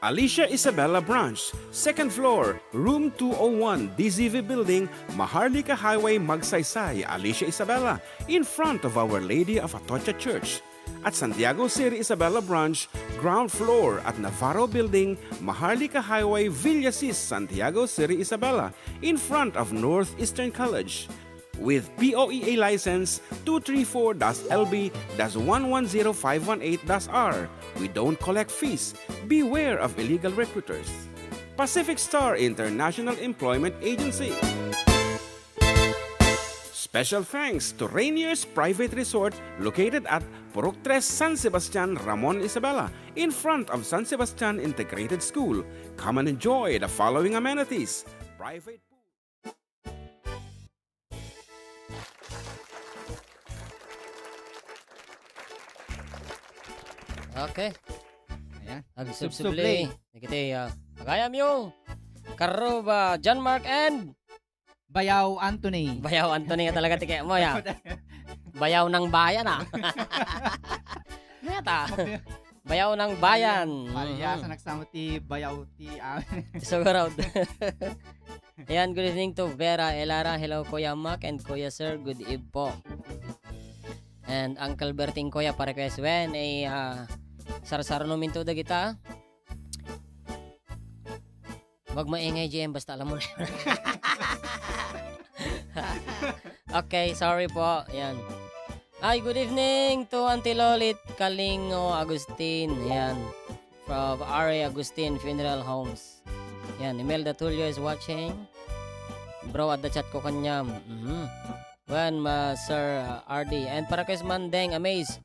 Alicia Isabela Branch, second floor, room two oh one, D Z V Building, Maharlika Highway, Magsaysay, Alicia Isabela, in front of Our Lady of Atocha Church. At Santiago City Isabela Branch, ground floor at Navarro Building, Maharlika Highway, Villasis, Santiago City Isabela, in front of Northeastern College. With P O E A license two three four dash L B dash one one zero five one eight dash R, we don't collect fees. Beware of illegal recruiters. Pacific Star International Employment Agency. Special thanks to Rainier's Private Resort located at Purok Tres, San Sebastian, Ramon Isabela, in front of San Sebastian Integrated School. Come and enjoy the following amenities: private pool. Okay. Ayan. Agsubsubli. Subsubli. Dagiti, ah, pagayamyo. Karuba, John Mark and Bayaw Anthony. Bayaw Anthony nga talaga ti kayatmo, ya. Bayaw ng bayan, ah. Ano yata? Bayaw ng bayan. Palya sa Mhm. nagsamo ti bayaw ti, ah. Siguro. Ayan, good evening to Vera Elara. Hello, Kuya Mac and Kuya Sir. Good eve po. And Uncle Berting, Kuya, pa-request wen, eh, ah, sarsarno minto dagita. Wag maingay, G M, basta alam mo na. Okay, sorry po. Yan. Hi, good evening to Auntie Lolit Kalingo Agustin. Yan. From R A Agustin Funeral Homes. Yan, Imelda Tulio is watching. Bro, adda chat ko kanyam. Mhm. Wen, ma, Sir, uh, R D. And para kay Mandeng, Amaze.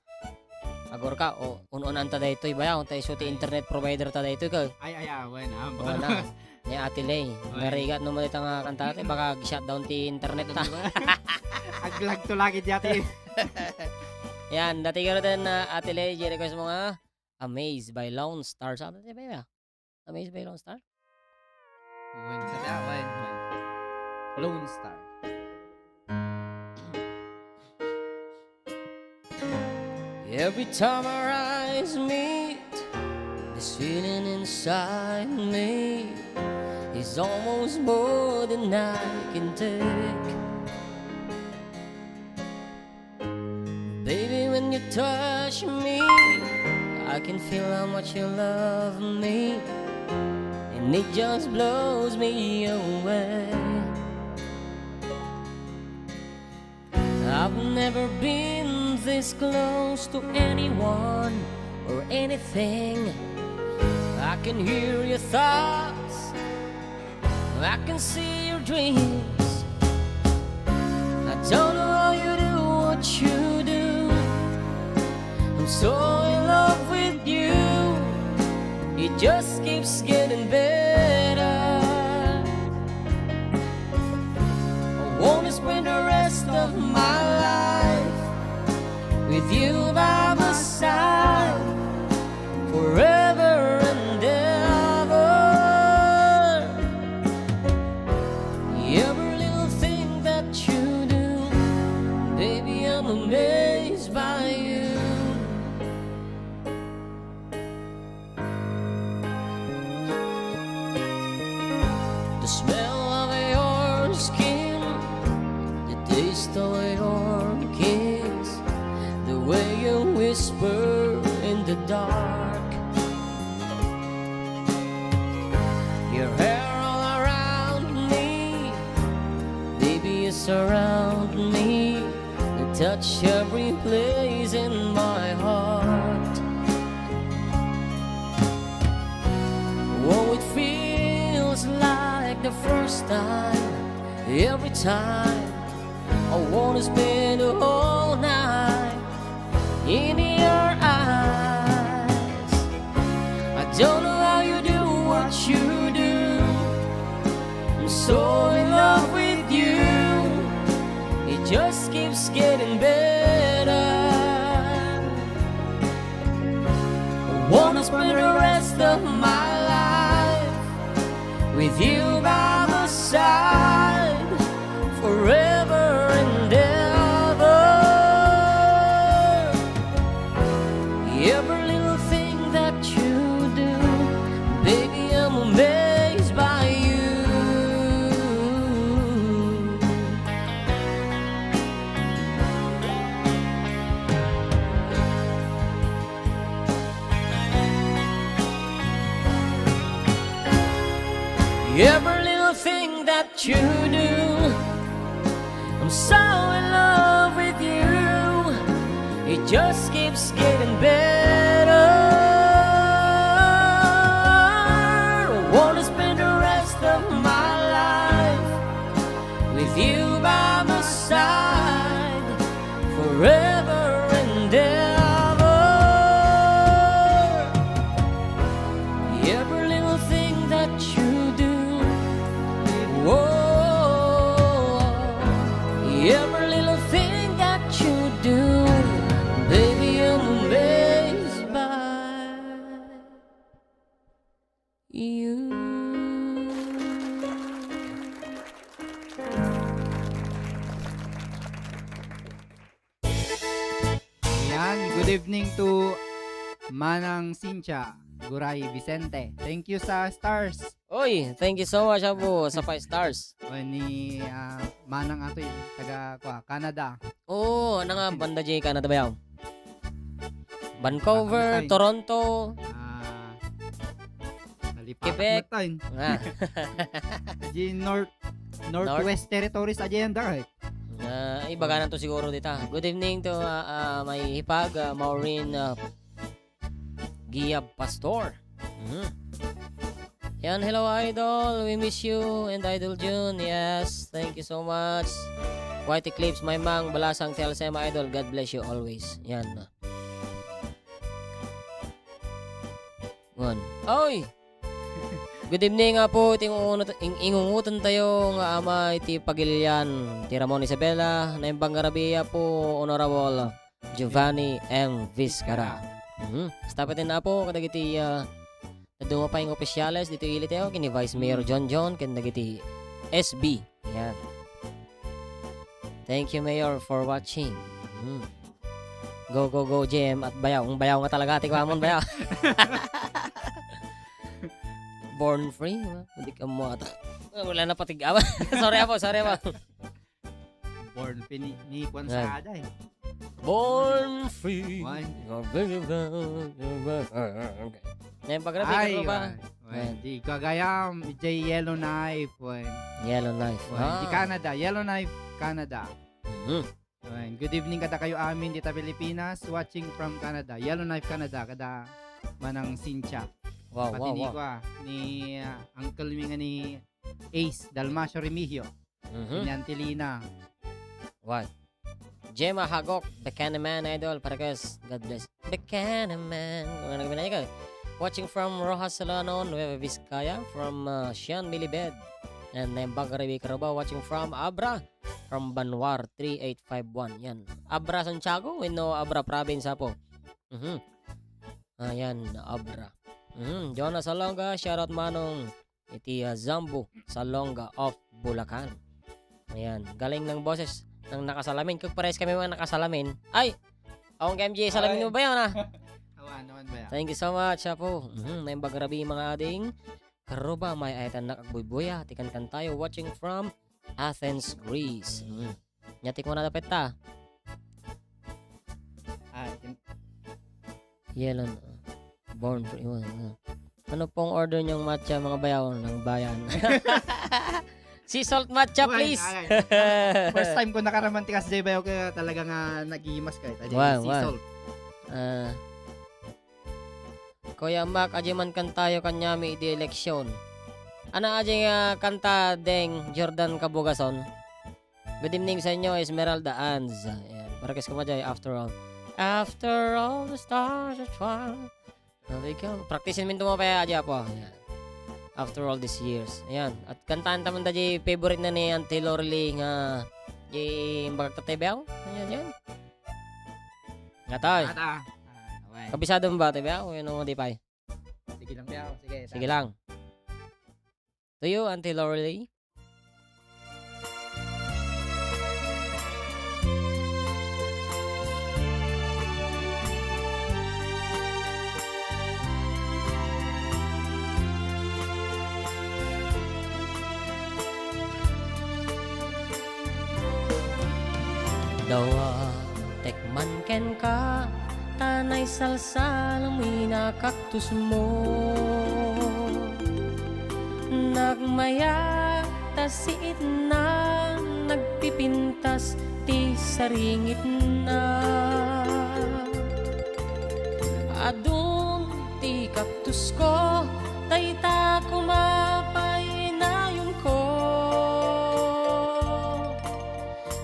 Agurka, o, un-unan ta daytoy bayaw, ta isu ti internet provider ta daytoy ka. Ay, ay, ah, wen, ah, Wen, ah. Ni Ate Lay. Wen. Narigat no mo dita nga kanta, te, baka shutdown ti internet ta. Aglag to lagi di ate. Yan, dati garo din, uh, Ate Lay, di request mo nga, Amazed by Lone Star. Sa atin, di ba? Amazed by Lone Star? Wen, sa dia, wen, wen. Lone Star. Every time our eyes meet, this feeling inside me, It's almost more than I can take. Baby, when you touch me, I can feel how much you love me, and it just blows me away. I've never been this close to anyone or anything. I can hear your thoughts, I can see your dreams. I don't know how you do what you do. I'm so in love with you. It just keeps getting better. I wanna spend the rest of my life with you by my side forever and ever. Every little thing that you do, baby, I'm amazed by you. The smell of your skin, the taste of your kiss, the way you whisper in the dark. Your hair all around me, baby, you surround me. You touch every place in my heart. Oh, it feels like the first time. Every time I wanna spend the whole night in your eyes. I don't know how you do what you do. I'm so in love with you. It just keeps getting better. I wanna spend the rest of my life with you by my side forever and ever. Every little thing that you do, baby, I'm amazed by you. Every little thing that you do, I'm so in love with you. It just keeps getting better. I wanna spend the rest of my life with you by my side forever and ever. Every little thing that you do, oh, every little thing that you do, baby, I'm amazed by you. Yan, good evening to Manang Cynthia Guray Vicente. Thank you sa stars. Oy, thank you so much, Abu, sa five stars. O ni ah, Manang Atoy, taga kwa, Canada. Oo, ano nga, banda dyan Canada ba yaw? Vancouver, Baka Toronto, Ah, nalipat Quebec. na tayo. Ah, Di North, Northwest Territories, aja yan, da, eh. ah, ay, baga na to siguro dita. Good evening to ah, ah, my hipag, ah, Maureen ah, Giab Pastor. Mhm. Yan, hello idol. We miss you and Idol June. Yes, thank you so much. White Eclipse, Maymang, Balasang, T L C M idol. God bless you always. Yan. One. Oy! Good evening nga po, iti ingungunot- ing- ingungutan tayo nga ama iti pagilian ti Ramon Isabela, naimbag nga rabii po, Honorable Giovanni M. Vizcara. Mhm. Stop it na po, kadagiti ah, naduma pay nga opisyales dito ili tayo, kini Vice Mayor John John, ken dagiti S B. Yan. Thank you, Mayor, for watching. Mhm. Go, go, go, J M at Bayaw. Ang Bayaw nga talaga, ti kuamon, Bayaw. Born free, ha? Hindi ka mo ata. Ah, wala na patig-, ah, sorry, Apo, sorry, Apo. Born free ni, ni Kwan Yan. Saada, eh. Born free. Why? Okay. Ngayon, pag-, Ay, ka ba? Why? Why? Yan. Di kagayam, ijay Yellowknife, why? Yellowknife. Why? Di Ah. Canada, Yellowknife, Canada. Mhm. Ayan. Good evening kadakayo amin dita Pilipinas, watching from Canada. Yellowknife, Canada, kada Manang Cynthia. Wow, Pati wow, ni wow. Kua, ni, ah, uncle mi nga ni Ace Dalmacio Remigio. Mhm. Ni Auntie Lina. Wow. Gemma Hagok, the Candyman idol, Paracas, God bless. The Candyman. Ano nagminaya ka? Watching from Roxas, Solano, Nueva Vizcaya, from, uh, Sian Milibed. And Nembag Rebecca Roba, watching from Abra, from Banwar, three eight five one. Yan. Abra Santiago, wenno Abra Province, Apo. Mhm. Ayan, Abra. Mhm. Jonas Salonga, shoutout manong iti, ah, Zambo Salonga of Bulacan. Ayan. Galing ng boses ng nakasalamin. Kag pares kami mga nakasalamin. Ay! Akong K M G, salamin Ay. mo ba yun, ah? Awan, awan ba yan? Thank you so much, Apo. Mhm. Naimbag rabi, mga ading. Karuba, may ayatan na kagbuybuya. Tikan kan tayo. Watching from Athens, Greece. Mm. Nyati ko na dapat ta. Ah, itin- Yellow. Born for you. Ano pong order niyong matcha, mga bayaw ng bayan? Sea salt matcha, Well, please. Ay, first time ko nakaraman ti kasjay bayaw kaya talaga nga nagimas ka. Ito, Wow, sea wow. salt. Ah. Kuya Mac, adi man kantayo kanyami idi eleksyon. Ana adi nga kanta deng Jordan Kabugason? Good evening sa inyo, Esmeralda Anz. Ayan. Para kas kumadya, after all. After all the stars are twinkling. Sabi ko, practice-en min tumapay, adi, Apo. Ayan. After all these years. Ayan. At kantaan taman da di favorite na ni Auntie Lorely nga di bagak tatay beaw. Ayan, ayan. Nga tayo. Ata. Ah, okay. Kabisado mo ba, Ate Bea? O yun ang di pa eh? Sige lang, Bea. Sige, Sige ta. lang. To you, Auntie Lorelei. Dawa, tekman kenka, ta naisalsal mi na kaktus mo. Nagmayat ta siit na nagpipintas ti saringitna. Adun ti kaktusko, dayta koma pay nayonko.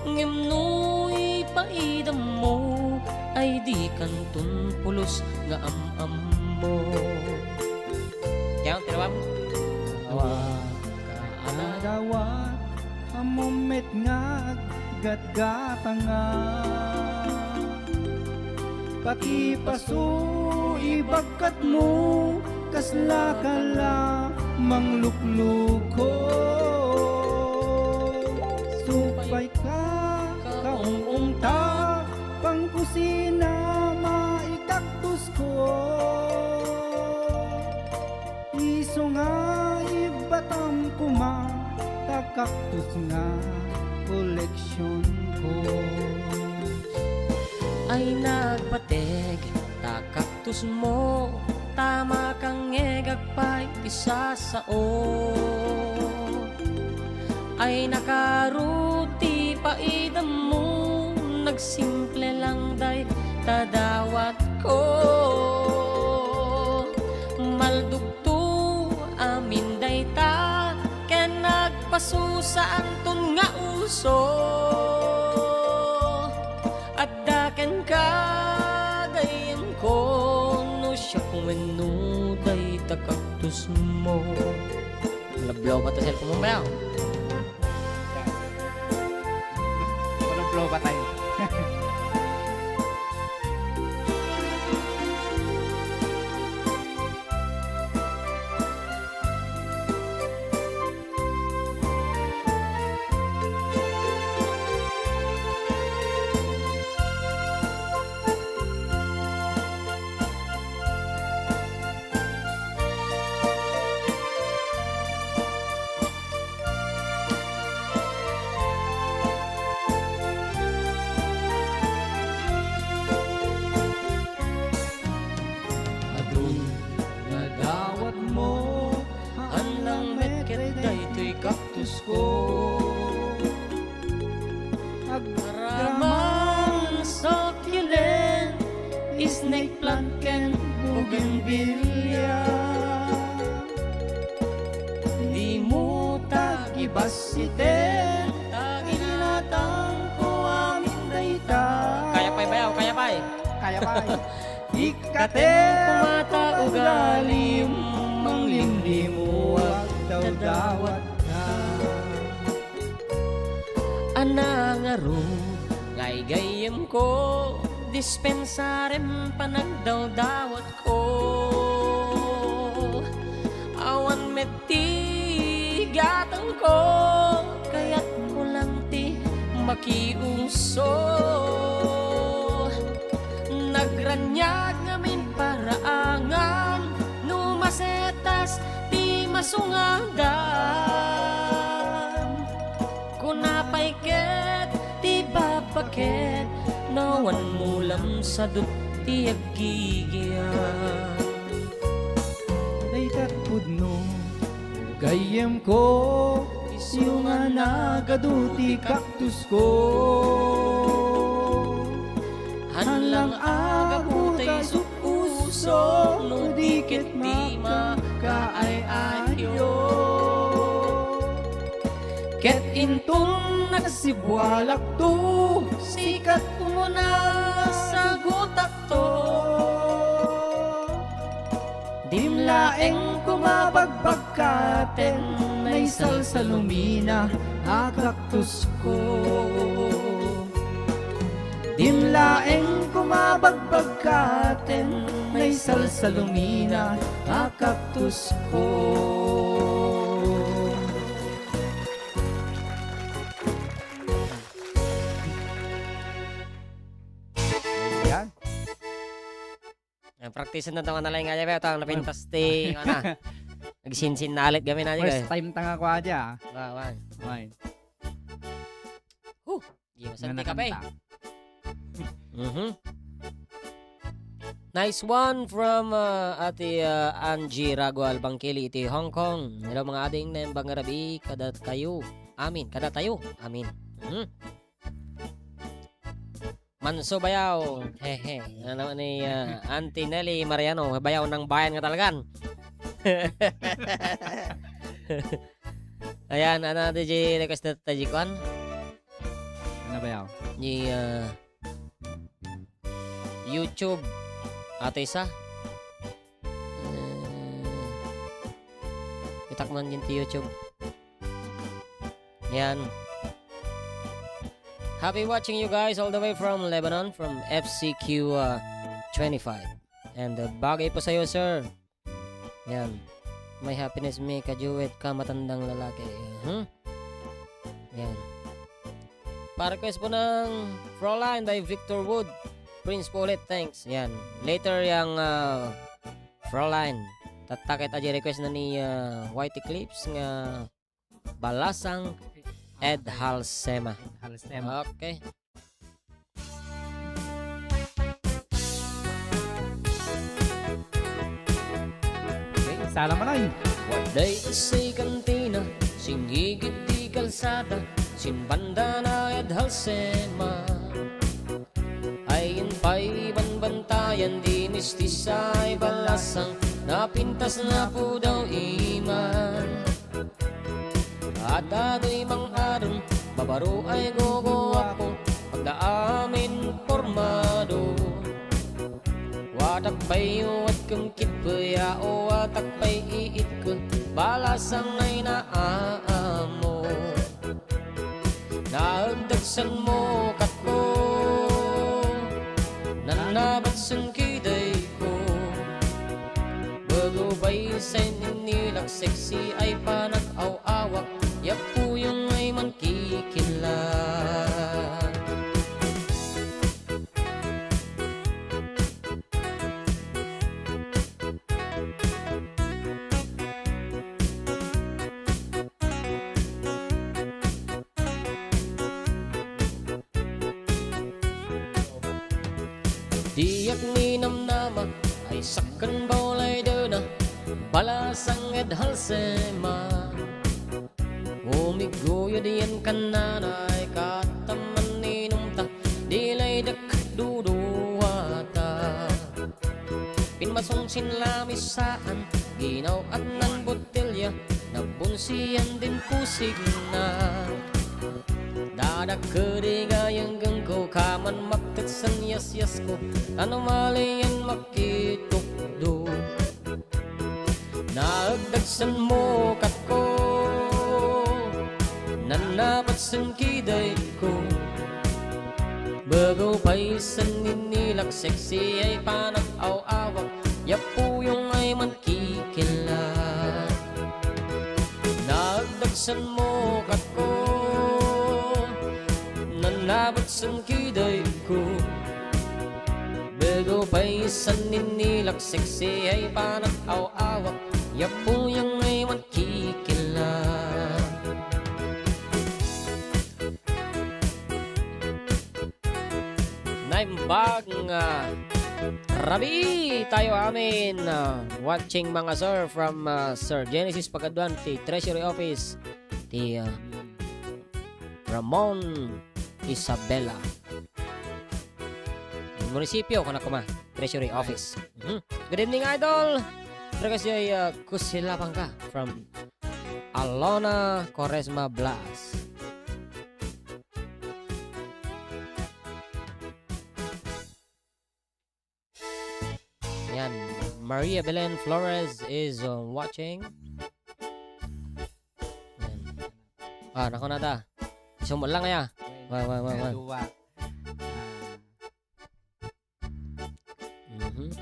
Ngem no ipaidammo, ay dikanton pulos nga am-ammo. Kaya ang tirawam? Awa, kaadawat, ammom met nga aggatgatanga. Pakipasu, ibagkatmo, kasla ka la manglukluko. Supay ka, kaungungta, pangkusina, maikaktusko. Isu nga ibbatam koma ta kaktus nga koleksionko. Ay nagpateg ta kaktus mo, ta makangngegak pay ti sasao. Ay nakaro ti paidammo, nagsimple lang dayta dawatko. Maldugto amin dayta, ken nagpasu saanton nga uso. Adda kenka, gayyemko, no siak wenno dayta kaktusmo. Malablaw pa ta cellphone mo, Mel. Malablaw pa tayo. Raman, succulent, snake plant ken bougainvillea. Dimo ta gibassiten, ta ginatangko amin dayta. Kaya pay, bayaw, kaya pay. Kaya pay. Ikkaten koma ta ugalim, manglimlimuag dawdawatna. Anna ngarud nga igayyemko, dispensarem panagdawdawatko. Awan met ti gatangko, kayatko lang ti makiuso. Nagraniag ngamin paraangan, no masetas ti masungadan. Kuna pay ket ti babaket, nawan mulam sadut ti aggigyan. Daytat pudno, gayyemko, isuna nagadu ti kaktusko. Hanlang agapu ta isuk-usok, no di ket ti makaay-ayo. Ket inton nagsibualakto, sikat umuna sagutakto. Dim laeng koma bagbagkaten, naisalsalumina a kaktusko. Dim laeng koma bagbagkaten, naisalsalumina a kaktusko. Yan. Ah, practice na naman na lang nga, ta napintas ti, ano, nagsinsin na alit kami na, First eh. Time ta nga kua dia. Wa, wa. Ay. Huh, di masarap Nga ti kape. Nakanta. Mhm. Nice one from, uh, Ate, uh, Angie Ragual Bangkili iti Hong Kong. Hello, mga ading, naimbag nga rabii, kada kayo. Amin, kada tayo. Amin. Mhm. Manso Bayaw. Hehe. Ano ni, ah, Auntie Nelly Mariano? Bayaw ng bayan nga talagan. Ayan, ano, D J request na tayo, kuan? Ano, Bayaw? Ni, ah, YouTube. Ate sa. Eh, itak man din ti YouTube. Yan. Happy watching you guys all the way from Lebanon, from F C Q, uh, twenty-five. And, uh, bagay po sa'yo, sir. Yan. My happiness me kajuet ka matandang lalaki. Hmm? Yan. Pa-request po ng Fräulein by Victor Wood. Prince po ulit, thanks. Yan. Later yang, uh, Fräulein. Tattaket a request na ni, uh, White Eclipse nga Balasang Ed Halsema. Ed Halsema. Okay. Okay, sala man ay. Waday isay kantina, sinigid ti kalsada, sinbanda na Ed Halsema. Ay, in pay banbantayan di mistisay balasang, napintas na pudaw iman. Adda doy mang-adun, babaro ay gogoapo, pagdaamin pormado. Watak pay uwat ken kitpe ya, o watak pay iitke, balasang ay naamo. Naagdagsan mo katko, nanabatsen kiday ko. Bago bay sen inilak sexy ay panag-aw-awak, ya puyong ay mankikilla. Diak ninamnama ay sakkan bawlay dena, balasang Ed Halsema. Umiguyod yan kananay, kataman ni Kinlamisaan, ginaw-at nan botelya, nabunsian din pusigna. Dadakkel di gayengko, kaman maktet sen yasyasko, tan umalian makitukdo. Naagdagsen mukatko, nannapatsen kidayko. Begew pay sen ninilak, sexy ay panag-aw-awak, yapuyong ay mankikilla. Naagdagsen mukatko, nannapatsen kidayko. Begew pay sen ninilak, sexy ay panag-aw-awak, yapuyong ay mankikilla. Naimbag nga rabii tayo amin, ah, watching mga sir from, ah, Sir Genesis Pagaduan, ti Treasury Office, ti, ah, Ramon Isabela. Munisipyo, kuna kuma, Treasury Office. Mhm. Good evening, idol. Request ay, uh, Kusilapangka from Alona Quaresma Blas. Yan. Maria Belen Flores is, uh, watching. Yan. Ah, naku na ta. Isumot lang, ya. Wan, wan, wan, wan. Duwa. Mhm.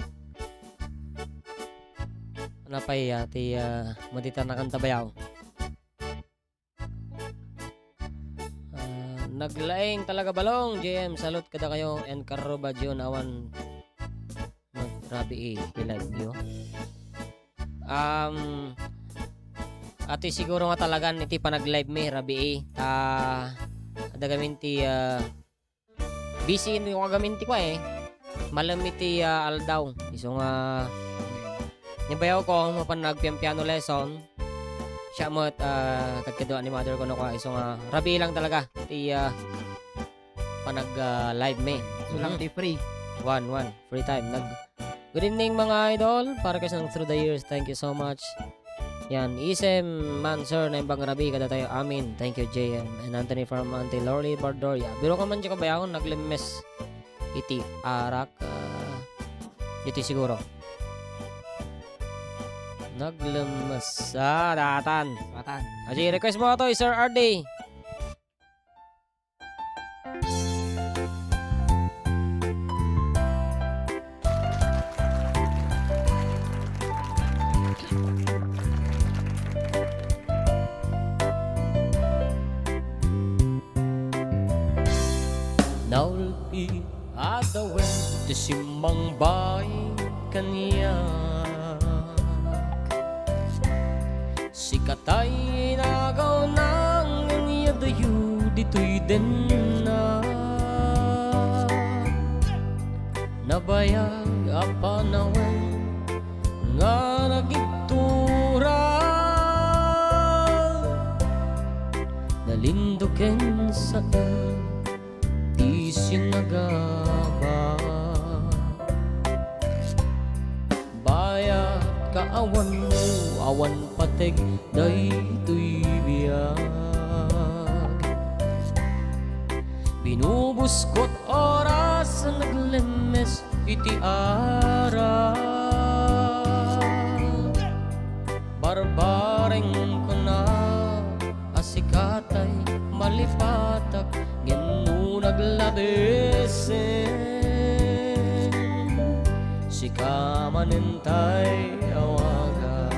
Ano pa iya, ti, ah, madita na kanta bayaw? Ah, naglaing talaga balong, J M, salute kadakayo, and Karuba Jun, awan rabii ti live yo. Um, ati siguro nga talagan iti panag-live mi, rabii. Ta, adda gamin ti, ah, busy no kagamin ti kua, eh. Malem iti, ah, aldaw. Isu nga, ni bayaw ko, mapan nagpian-piano lesson. Siya met, ah, kadkadua ni mother ko no kua. Isu nga, rabii lang talaga. Ti, ah, panag, ah, live mi. So lang Mhm. ti free. One, one. Free time. Nag-, Good evening, mga idol. Para kayo sa Through the Years, thank you so much. Yan, isem man, sir, naimbag nga rabii kadatayo amin. Thank you, J M. And Anthony from Auntie Lorly Bardoria. Biro ka man, di ka bayaw, naglemmes iti arak, ah, iti siguro. Naglemmes. Ah, datan. Datan. Aji, request mo to, Sir R D. Naulpi a dawen ti simmangbaing kaniak. Sika tay inagaw na ngem adayo ditoy dennak. Nabayag a panawen nga nagigtura, nalinduken saen ti sinagaba. Bayat kaawanmo, awan pateg daytoy biag. Binubuskot oras naglemmes iti arak. Barbareng kuna a sikatay malipatak, ngem no naglabesen, sika manen tay awaga.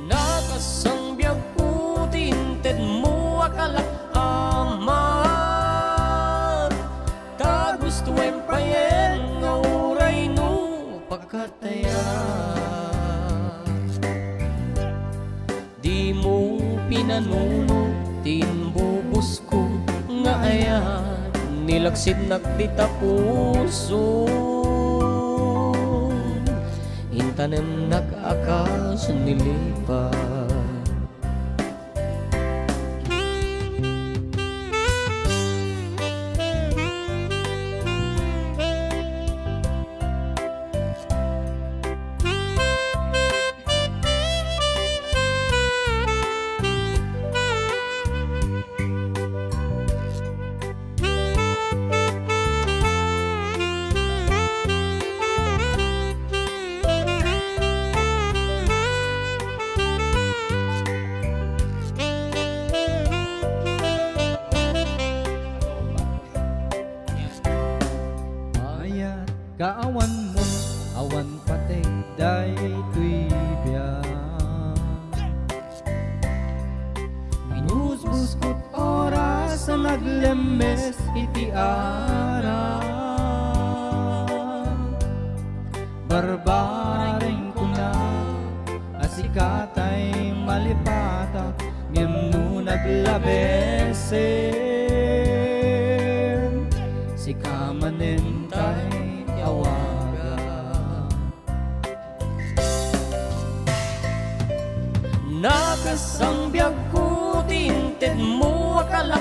Nakasangbiagko ti intedmo a kalak-aman, ta gustoem payen nga uray no pagkat Dimo pinanuno ti imbubusko nga ayat, nilaksidnak dita puso, intanemnak a kas ni lipa. Awan mo, awan pateg daytoy biag. Binusbuskot oras a naglemmes iti arak. Barbareng kuna a sika tay malipatak, ngem no naglabesen, sika manen tay awaga. Nakasangbiagko ti intedmo a kalaamag,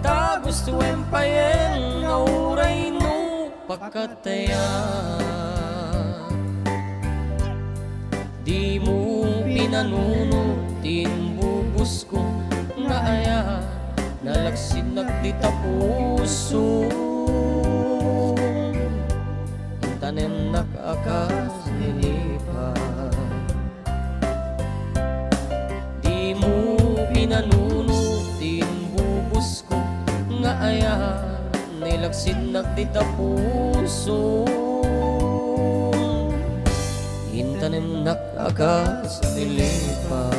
ta gustoem payen nga uray no pakatayan. Dimo pinanuno ti imbubusko nga aya, nalaksidnak dita puso. Intanemnak a kas ni lipa. Dimo pinanuno ti imbubusko nga aya, nilaksidnak dita puso. Intanemnak a kas ni lipa.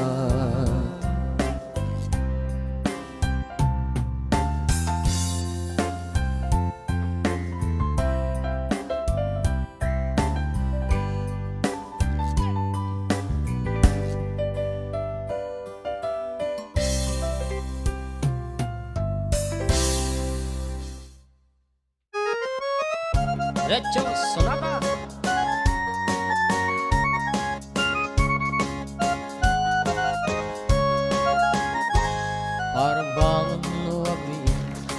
Diretso, Sonata. Parang bangon no agli,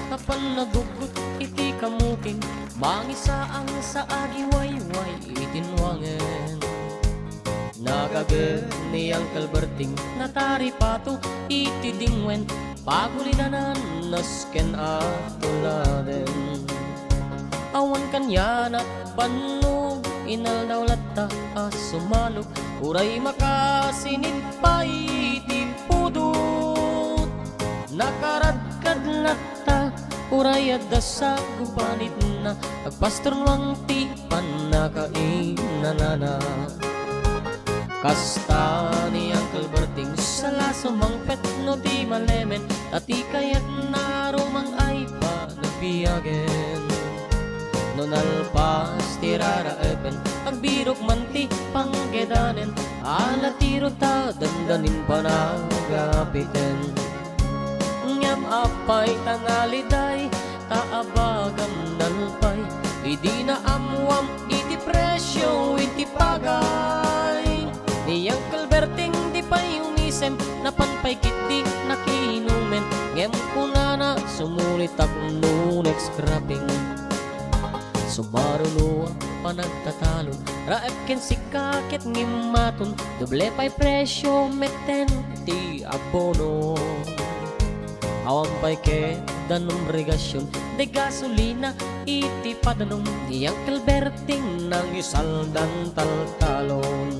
napan naguggot iti kamutin, mangisaang sa agiwayway iti nuangen. Nagaged ni Uncle Berting, nataripato iti dingwen, pagulidanan nasken a tuladen. Awan kaniana bannog, inaldaw latta a sumalog, uray makasinit pay iti pudot. Nakaradkad latta, uray adda sagupanitna, agpastornuang ti pannakainanana. Kasta ni Uncle Berting, sala sumangpet no di malemen, ta ti kayatna rumang ay panagbiagen. No nalpas ti raraepen, agbirok man ti panggedanen, ala ti ruta dandanin panagapiten. Ngem apay ta naliday, ta abagam nalpay, idi naammuam iti presio iti pagay. Ni Uncle Berting di pay umisem, napan pay ketdi nakinumen, ngem kunana, sumulitak no next scrapping. Sumaruno a panagtatalon, raep ken sika ket ngimmaton, doble pay presio metten ti abono. Awan pay ket danum regasion, de gasolina iti padanum, ni Uncle Berting nangisaldan taltalon.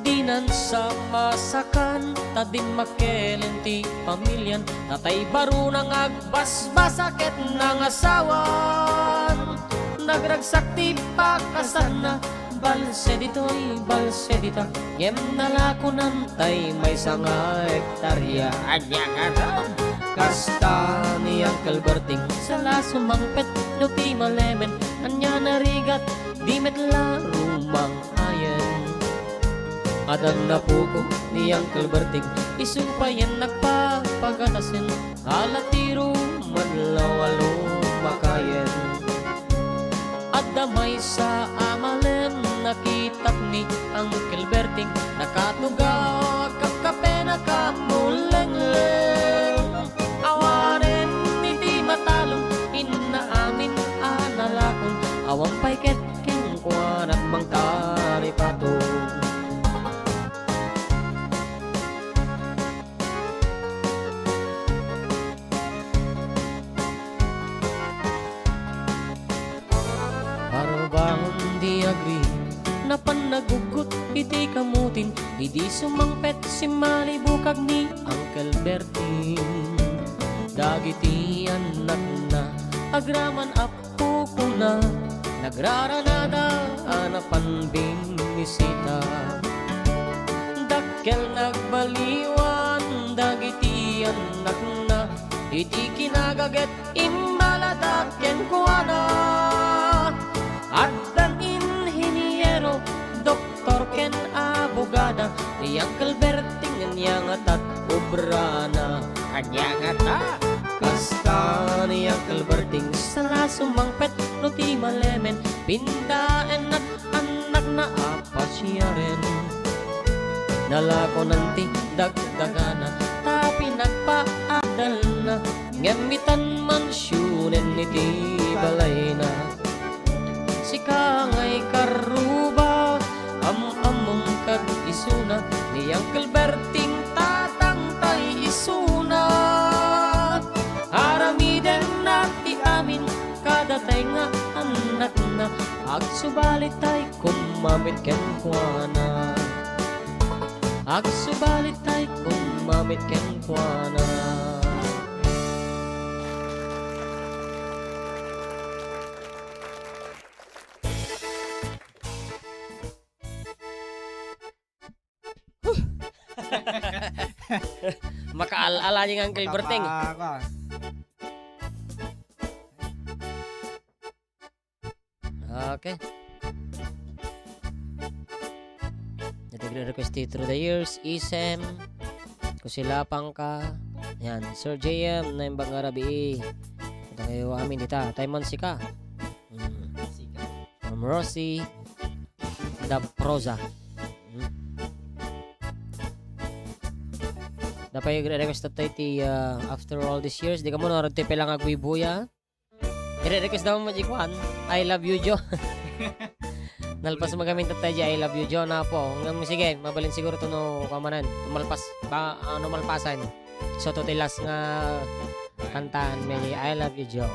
Dinan sa masakan ta dimmakelen ti pamilian, tatay baruna nga agbasbasa ket nangasawan. Nagragsak ti pakasanna, balse ditoy, balse dita, ngem nalakonan tay maysa nga hektaria. Ania ngarud? Kasta ni Uncle Berting, sala sumangpet no ti malemen, ania narigat, di met la rumang ayen. Adda napukaw ni Uncle Berting, isu payen nagpapagatasen, ala ti rumanlaw a lumakayen. Adda maysa a malem, nakitak ni Uncle Berting, nakatugaw, agkakkape, nakamulengleng. Awanen iti matalon, inna amin a nalakon, awan pay ket kenkuana mangtaripato. Parubangon di agri, napan naguggot iti kamutin, idi sumangpet simmalibukag ni Uncle Bertin. Dagiti annakna, Agraman a pukuna, nagraranada a napan bimmisita. Dakkel nagbaliwan dagiti annakna, iti kinagaget immaladak kenkuana. Addan inhiniero, doktor ken abogada, ni Uncle Berting ania ngata ti obrana. Ania ngata? Kasta ni Uncle Berting, sala sumangpet no ti malemen, pindaenna ti annakna a pasiaren. Nalakonan ti dagdagana, ta pinagpaadalna, ngem itan mansionen iti balayna. Sika ngay karuba, am-ammom kad isuna, ni Uncle Berting tatangtay isuna. Aramidenna ti amin kadatay nga annakna, agsubalitay kumamin kenkuana. Agsubalitay kumamin kenkuana. Makaal-ala ni Uncle Berting. Mataba ka. Okay. Iti nagre-request ti Through the Years, Isem, Kusilapangka. Yan, Sir J M, Naimbag nga Rabii. Punta kayo amin dita. Tayo man sika. Mm. Ma'am Rosie, Da Proza. Mm. Dapay nagre-request tayo ti, ah, After All These Years. Di ka mo narad ti pela nga agbuy-buya. Ire-request daw mo di kuan, I Love You, Joe. Nalpas mo kami tatay di I Love You, Joe, na po. Ngem, sige, mabalin siguro to no kuan manen. Tumalpas, ba, ano, malpasan. So, to ti last nga kantaan mi, I Love You, Joe.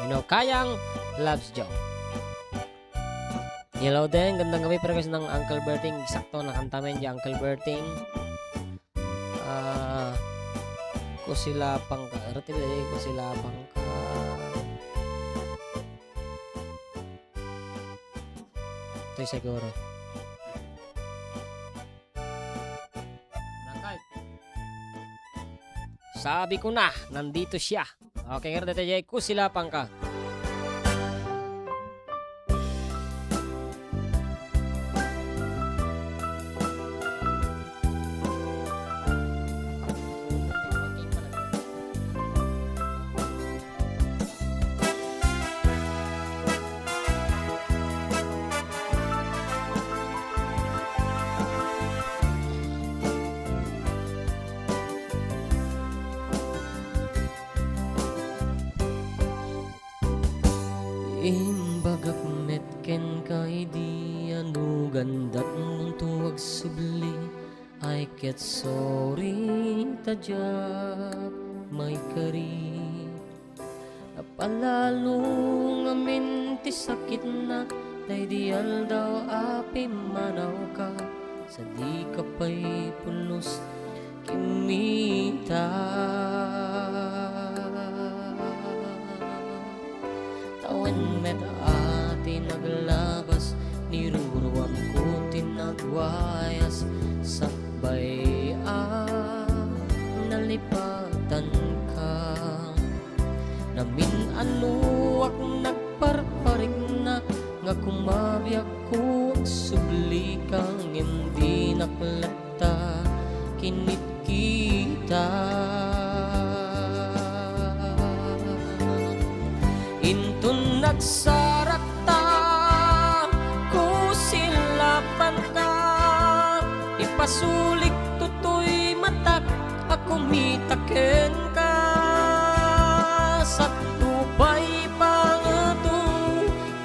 You know, Kayang loves Joe. Hello din, gandang gabi, pero kasi ng Uncle Berting, sakto, nakanta mi di Uncle Berting. Ah, Kusilapangka. Rati ba, eh, Kusilapangka. Ito siguro. Sabi ko na, nandito siya. Okay, nga rin dito, Kusilapangka. Imbagak met kenka idi anugandak munto agsubli, ay ket sorry ta diak maikari. Napalalo ngamin ti sakitna, daydi aldaw a pimmanawka, sadika pay pulos kimmita. Tawen met a ti naglabas, niruruamko ti nagwayas, sakbay a nalipatanka. Namin-anoak nagparparikna nga kumabiakko agsublika ngem dinak latta kinitkita. Inton nagsarakta, kusilapanka, ipasulik toy matak a kumita kenka. Sakto pay pangeto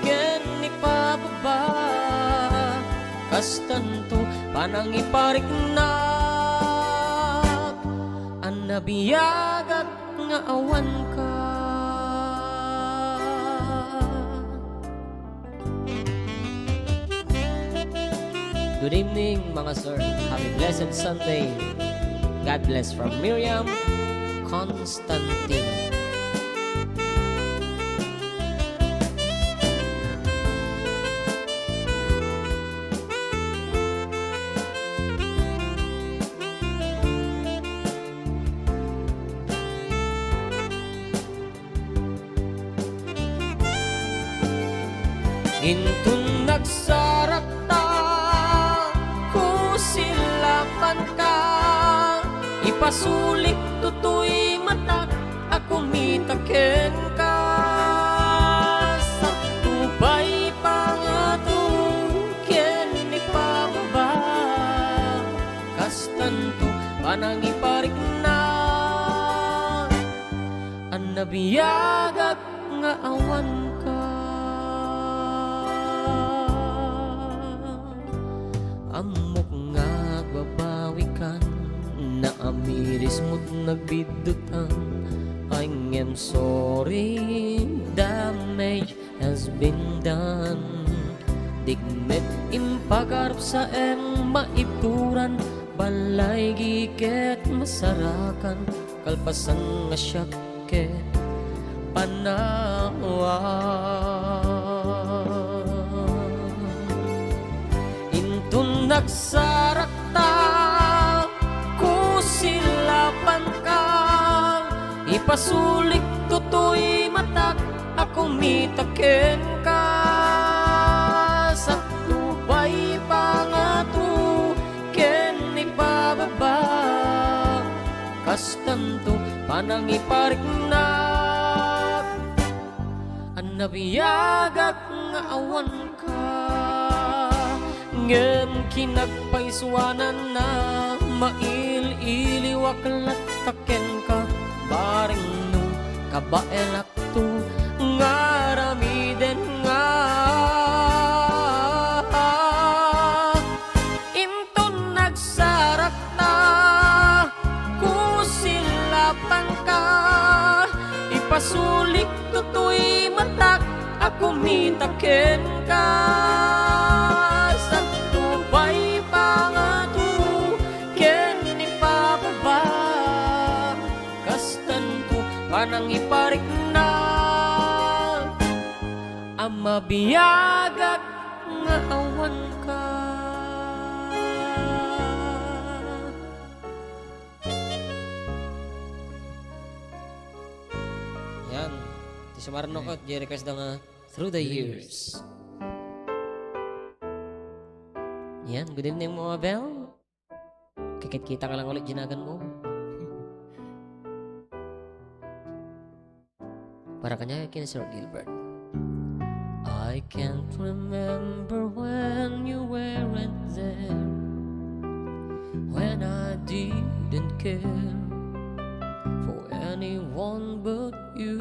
ken ipababa, kastanto panangipariknak a nabiagak nga awanka. Good evening, mga sir. Happy blessed Sunday. God bless from Miriam Constantine. Inton nagsarakta, kusilapanka, ipasulik toy matak a kumita kenka. Sakto pay pangato ken ipababa, kastanto panangiparikna. Ania biagak nga awanka. Ammok nga agbabawikan, naamirismo't nagbiddutan. Ay ngem sorry, damage has been done. Dik met impagarup saem maibturan, balaygi ket masarakan, kalpasan nga siak ket panawan. Inton nagsarakta, kusilapanka, ipasulik toy matak a kumita kenka. Sakto pay pangato ken ipababa, kastanto panangipariknak. Ania biagak nga awanka, ngem kinagpaisuananna, mail-iliwak latta kenka, bareng no kabaelakto nga aramiden nga. Inton nagsarakta, kusilapanka, ipasulik toy matak a kumita kenka. Sakto pay pangato ken ipababa, kastanto panangipariknak. Ania biagak nga awanka. Yan. Ti sumarno ko, di request da nga Through the Years. Yan. Good evening, Mama Bell. Kikit-kita ka lang ulit, jinagan mo. Para kanya ken Sir Gilbert. I can't remember when you weren't there, when I didn't care for anyone but you.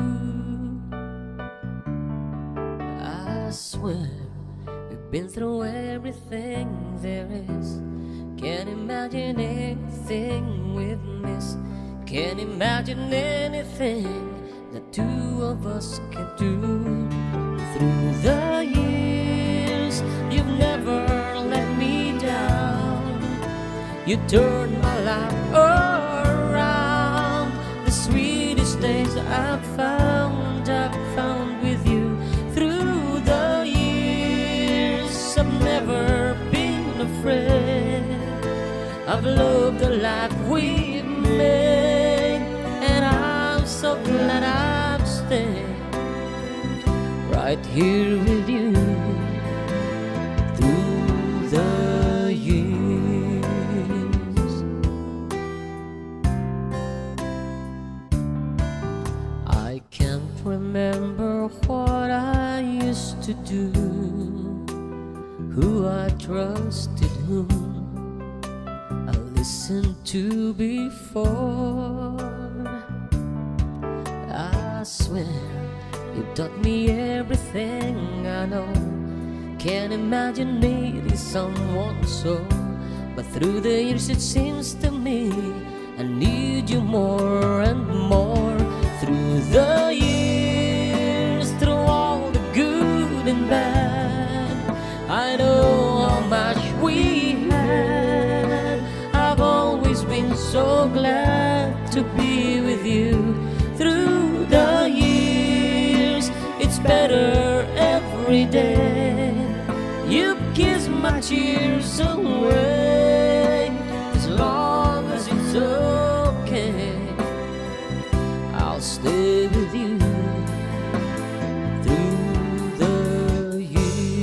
I swear we've been through everything there is. Can't imagine anything we've missed. Can't imagine anything the two of us can do. Through the years, you've never let me down. You turned my life around. The sweetest days I've found, I've found with you. Through the years, I've never been afraid. I've loved the life we've made, and I'm so glad I've stayed right here with you through the years. I can't remember what I used to do, who I trusted, whom I listened to before. I swear you taught me everything I know. Can't imagine needing someone so, but through the years it seems to me I need you more and more. Through the years, through all the good and bad, I know how much we had. I've always been so glad to be with you. Through the years, it's better every day. You kiss my tears away. As long as it's okay, I'll stay with you through the years.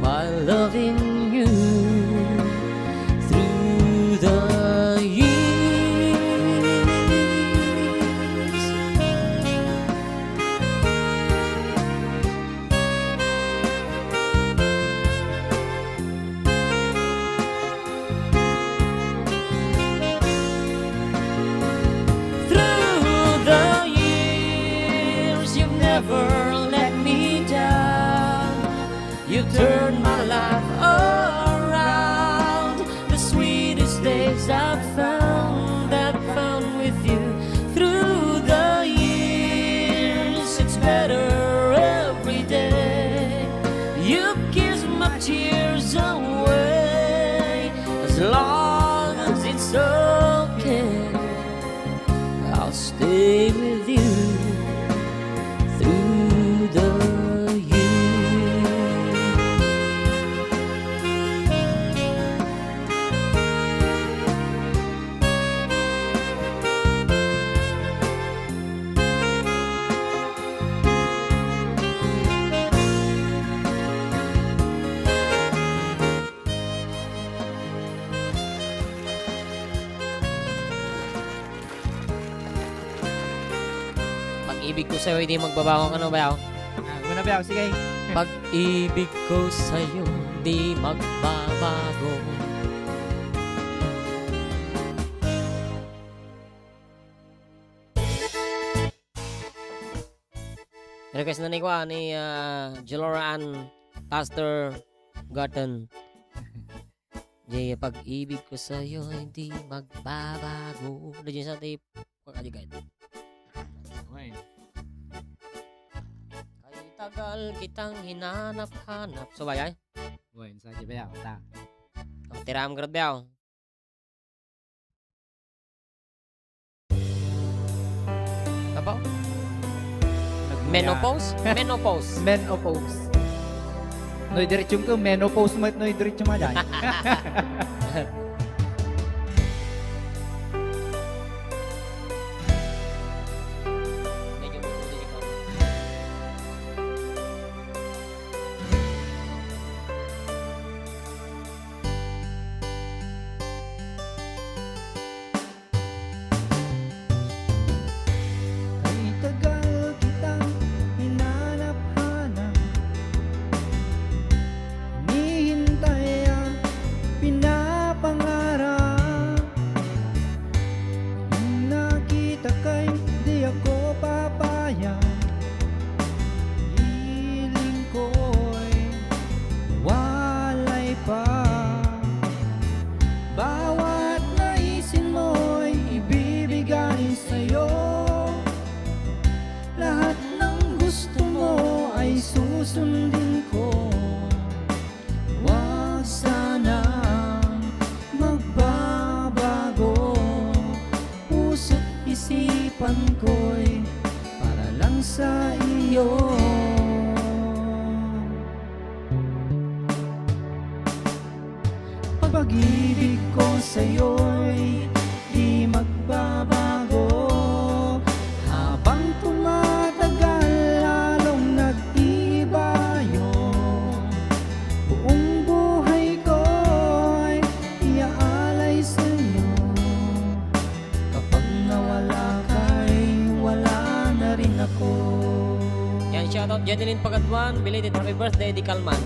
by loving you through the years. Through the years, you've never let me down. You've turned my life around. The sweetest days I've found, I've found with you. Through the years, it's better every day. You've kissed my tears away. As long as it's okay, I'll stay with you through the years. Pag-ibig ko sa'yo, hindi magbabago. Ano ba yaw? Ah, una ba yaw? Sige. Pag-ibig ko sa'yo, di magbabago. Request na ni kuan, ni, ah, Jelora Ann Taster Garden. Jay, pag-ibig ko sa'yo, hindi magbabago. Ano dyan sa tape? Pag-aligay. Wen. Kay tagal kitang hinanap-hanap. So, bayay? Wen, sa di ba yaw? Ta. Ang tiram, grad ba yaw? Apo? Nagmaya. Menopause? Menopause. Menopause. No, diretso ko, menopause mo, no, diretso mo, dyan. Medyo mabuti ikaw. Kay tagal kitang hinanap-hanap, hinihintay a pinapangarap. Nung nakita kay di ako papayag, hiling ko'y walay pa. Bawat naisin mo'y ibibigay sa'yo. Lahat ng gusto mo ay susundin ko. Huwag sanang magbabago. Puso't isipan ko'y para lang sa iyo. Pag-ibig ko sa'yo'y di magbabago. Habang tumatagal, lalong nag-iiba 'yun. Buong buhay ko'y iaalay sa'yo. Kapag nawala ka'y wala na rin ako. Yan, shoutout Jeneline Pagaduan, belated happy birthday, Di Kalman.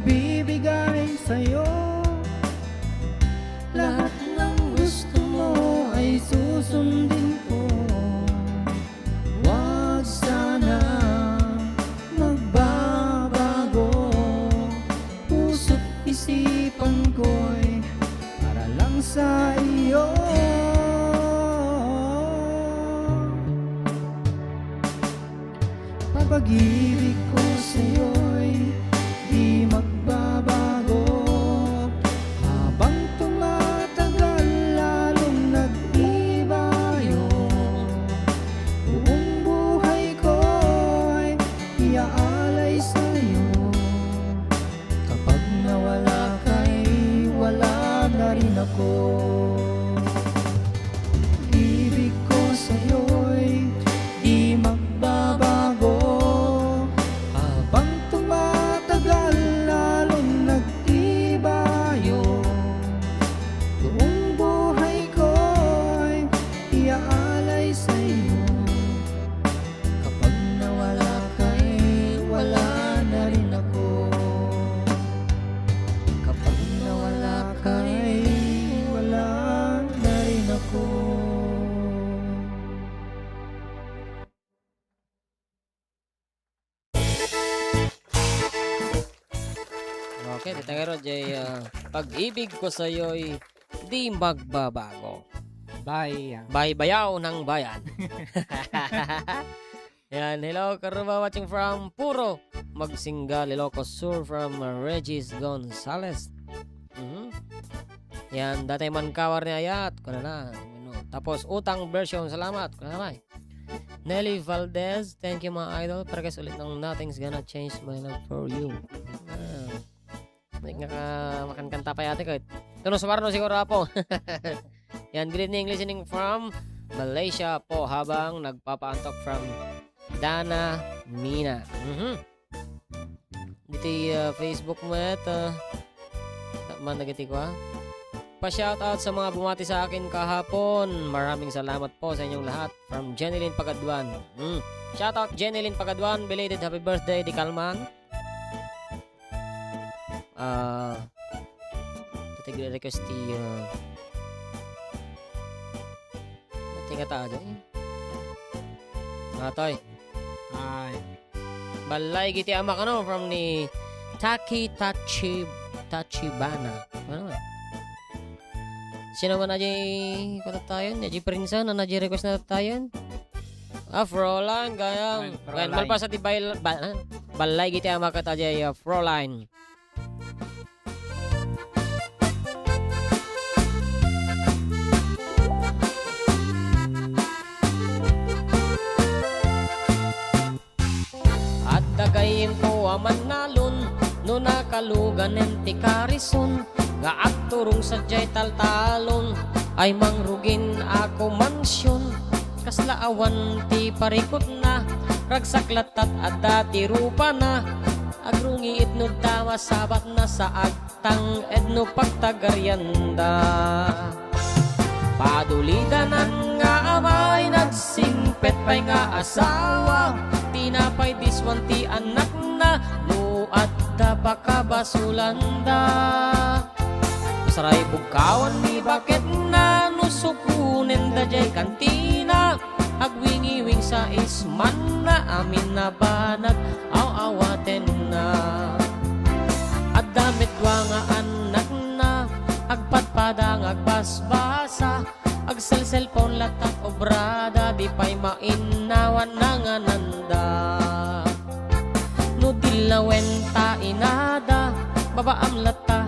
Bibigay sa'yo lahat ng gusto mo ay susundin ko. Huwag sana magbabago. Puso't isipan ko'y para lang sa iyo. Pag-ibig ko sa'yo'y di magbabago. Habang tumatagal, lalong nag-iiba 'yon. Buong buhay ko'y iaalay sa'yo. Kapag nawala ka'y wala na rin ako. Ibig ko sa'yo'y di magbabago. Habang tumatagal, lalong nag-iba 'yon. Buong buhay ko'y iaalay sa'yo. Kapag nawala ka'y wala na rin ako. Kapag nawala ka'y wala na rin ako. Okay, tita nga Rod, jay, ah, pag-ibig ko sa'yo'y di magbabago. Bye, ah. Bye, Bayaw ng Bayan. Yan, hello, Karuba, watching from Puro Magsingal, Ilocos Sur, from, uh, Regis Gonzalez. Mhm. Yan, dati man kawar ni Ayat, kuna na. Tapos, Utang version, salamat, kuna na, bay. Nelly Valdez, thank you, mga idol. Parehas ulit ng Nothing's Gonna Change My Love For You. Ah. May nga ka-, makankanta pa yata ko. Tuno Sumarno siguro, apo. Yan, good evening, listening from Malaysia po habang nagpapaantok from Dana Mina. Mhm. Dito, uh, Facebook met, uh, man dagiti ko, ah. Pa-shoutout sa mga bumati sa akin kahapon. Maraming salamat po sa inyong lahat. From Jenilyn Pagaduan. Mm. Shoutout Jenilyn Pagaduan. Belated happy birthday, di kalman. Ah, tatig request ti, ah, ati nga tao dyan. Atoy. Ay. Ballay giti ama kano from ni Taki Tachi-, Tachibana. Ano nga? Sino man ajay patatayon? Ajay Prinsa, na ajay request na tatayon? Ah, Froline, gayam. Ay, Froline. Gayam, malpas ati bail-, ba-, ah? Ballay giti ama kat ajay, ah, Froline. Adda gayyemko a mannalon no nakaluganen ti karison nga agturong sadiay taltalon ay mangrugin a kumansion. Kasla awan ti parikutna, ragsak lattat adda ti rupana, agrungiit no da masabatna sa ag- tang edno pagtagarianda. Padulidanan nga amay nagsingpet pay nga asawa, tinapay diswan ti annakna no adda pakabasolanda. Saray bugkawan ni baketna no sukonenda jay kantina. Agwingiwing sa ismanna, amin a banag aw-awatenna. Adda met dua nga annakna, agpadpada nga agbasbasa, agselselpon latta obrada, di pay mainnawan nangananda. No dillawen ta inada, babaam latta,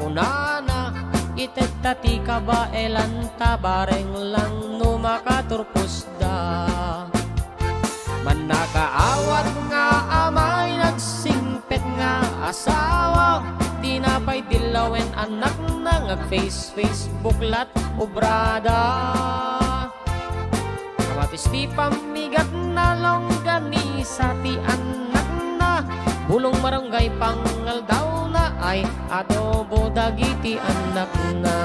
kunana, itedta ti kabaelanta, bareng lang no makaturpos da. Mannakaawat nga amay nagsingpet nga asawa, di na pay dillawen annakna nga agface-Facebook lat obrada. Kamatis ti pammigatna, longganisa ti annakna, bulong marunggay pangaldawna ay adobo dagiti annakna.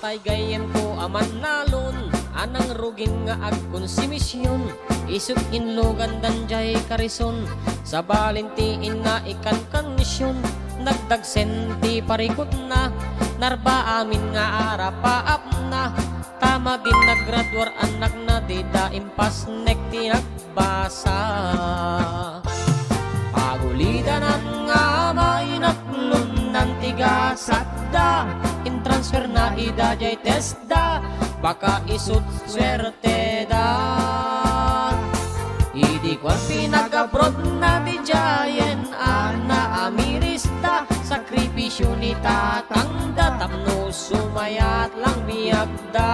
Ay gayyemko a mannalon a nangrugin nga agkonsumision, isut' inlugandan jay karison, sabalin ti inna ikankansion, nagdagsen ti parikutna, narba amin nga arapaapna, ta madi nagraduar annakna, dida impasnek ti nagbasa. Pagulidanan nga mainaklonnan ti gasatda, intransferna ida jay testda, baka isut' suerteda. Idi kuan pinag-abroadna ti jayen a naamirista, sakripisio ni tatangda tapno sumayat lang biag da.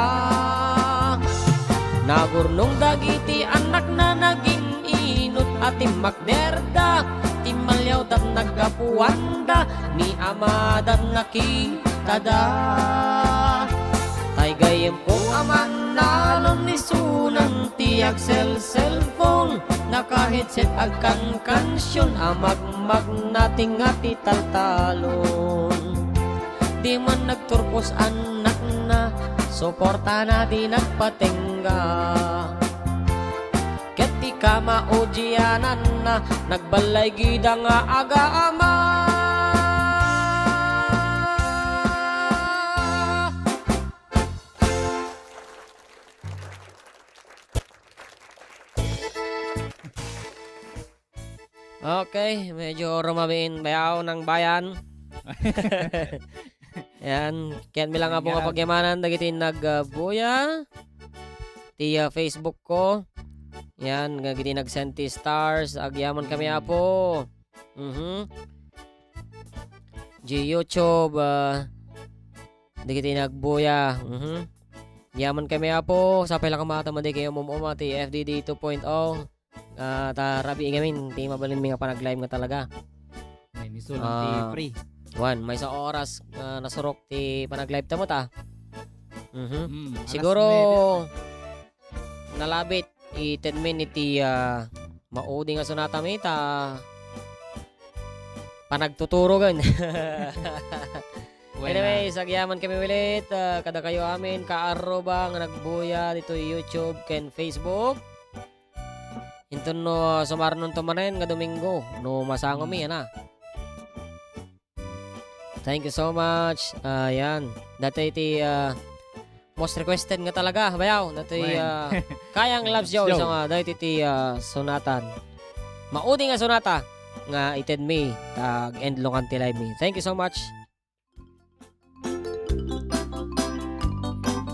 Nagurnong dagiti annakna, nagin-inut a timmakderda, timmaliawda, naggapuanda, ni amada nakitada. Tay gayyemko a mannalon, isunan ti agselselpon, naka-headset, agkankansion a magmagna ti nga ti taltalon. Di man nagturpos annakna, suportana di nagpatengga. Ket ti kamaudiananna, nagballay gida nga agaama. Okay, medyo rumabiin bayaw ng bayan. Yan, ket mi lang, Apo, nga Yan. pagyamanan dagiti nag, ah, buya. Ti, ah, Facebook ko. Yan, dagiti nag-send ti stars. Agyaman kami, Apo. Mhm. Di YouTube, ah, dagiti nagbuya. Mhm. Agyaman kami, Apo. Sapay lang a mata, madi kayo umum-uma ti F D D two point oh. Ah, ta rabii ngamin ti mabalinmi nga panag-live nga talaga. May miso lang ti Ah, free. Wan, maysa oras, ah, nasurok ti panag-live ta met, ah. Mhm. Hmm, alas Siguro, nuebe. nalabit, ited mi iti, ah, maudi nga sonata mi ta panagtuturogen. Wala. Anyways, agyaman kami ulit, ah, kadakayo amin, kaarruba nga nagbuya ditoy YouTube ken Facebook. Inton no sumarnonto manen nga Domingo, no masangomi, Hmm. ana. Thank you so much. Ah, yan. Datoy ti, ah, most requested nga talaga, bayaw. Datoy, Wen. ah, Kayang Loves Joe. Joe. So nga, datoy ti, ah, sonatan. Maudi nga sonata nga ited mi, ta ag-end lungan ti live mi. Thank you so much.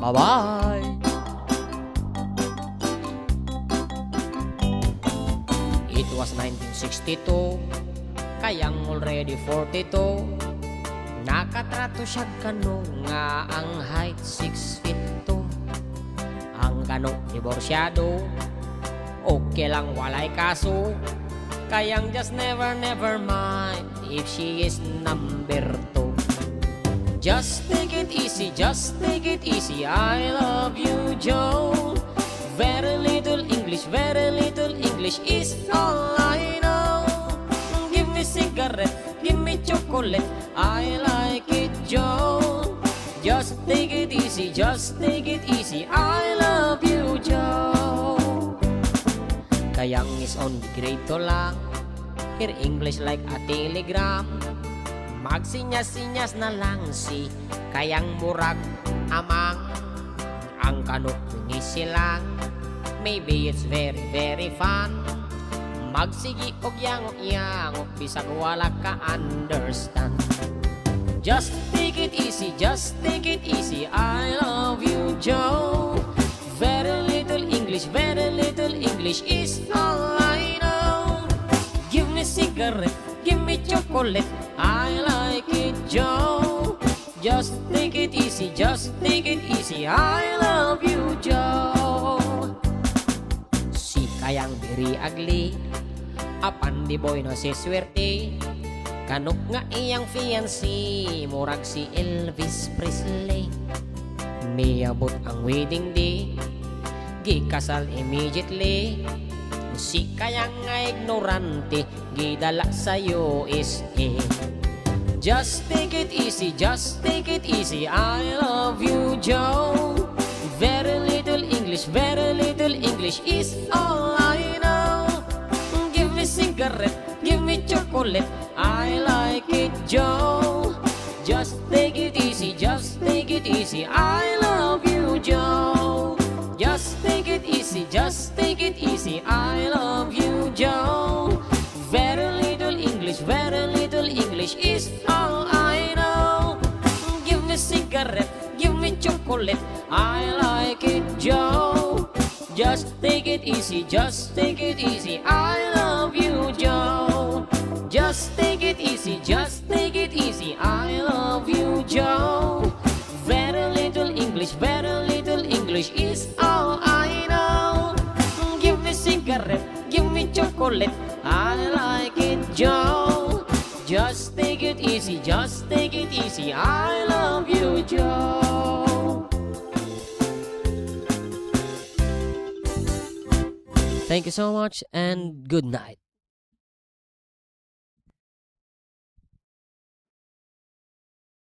Bye-bye. It was nineteen sixty-two, Kayang already forty-two. Nakatrato siya kano nga ang height six feet two. Ang kano diborsyado, okay lang, walay kaso. Kayang just never, never mind if she is number two. Just take it easy, just take it easy, I love you, Joe. Very little English, very little English is all I know. Give me cigarette, give me chocolate, I like it, Joe. Just take it easy, just take it easy, I love you, Joe. Kayang is on grade two lang, her English like a telegram. Magsinyas-sinyas na lang si Kayang, murag amang. Ang kano ngisi lang, maybe it's very, very fun. Magsigi og yango-yango, bisag wala ka understand. Just take it easy, just take it easy, I love you, Joe. Very little English, very little English is all I know. Give me cigarette, give me chocolate, I like it, Joe. Just take it easy, just take it easy, I love you, Joe. Si Kayang very ugly, apan di boy no si swerte. Kano nga iyang fiancé, murag si Elvis Presley. Miabot ang wedding day, gikasal immediately. Si Kayang nga ignorante, gidala sa U S A. Just take it easy, just take it easy. I love you, Joe. Very little English, very little English is all I know. Give me cigarette, give me chocolate. I like it, Joe. Just take it easy, just take it easy. I love you, Joe. Just take it easy, just take it easy. I love you, Joe. Very little English, very little English is all I know. Give me cigarette, give me chocolate. I like it, Joe. Just take it easy, just take it easy. I love you, Joe. Just take it easy, just take it easy. I love you, Joe. Very little English, very little English is all I know. Give me cigarette, give me chocolate. I like it, Joe. Just take it easy, just take it easy. I love you, Joe. Thank you so much and good night.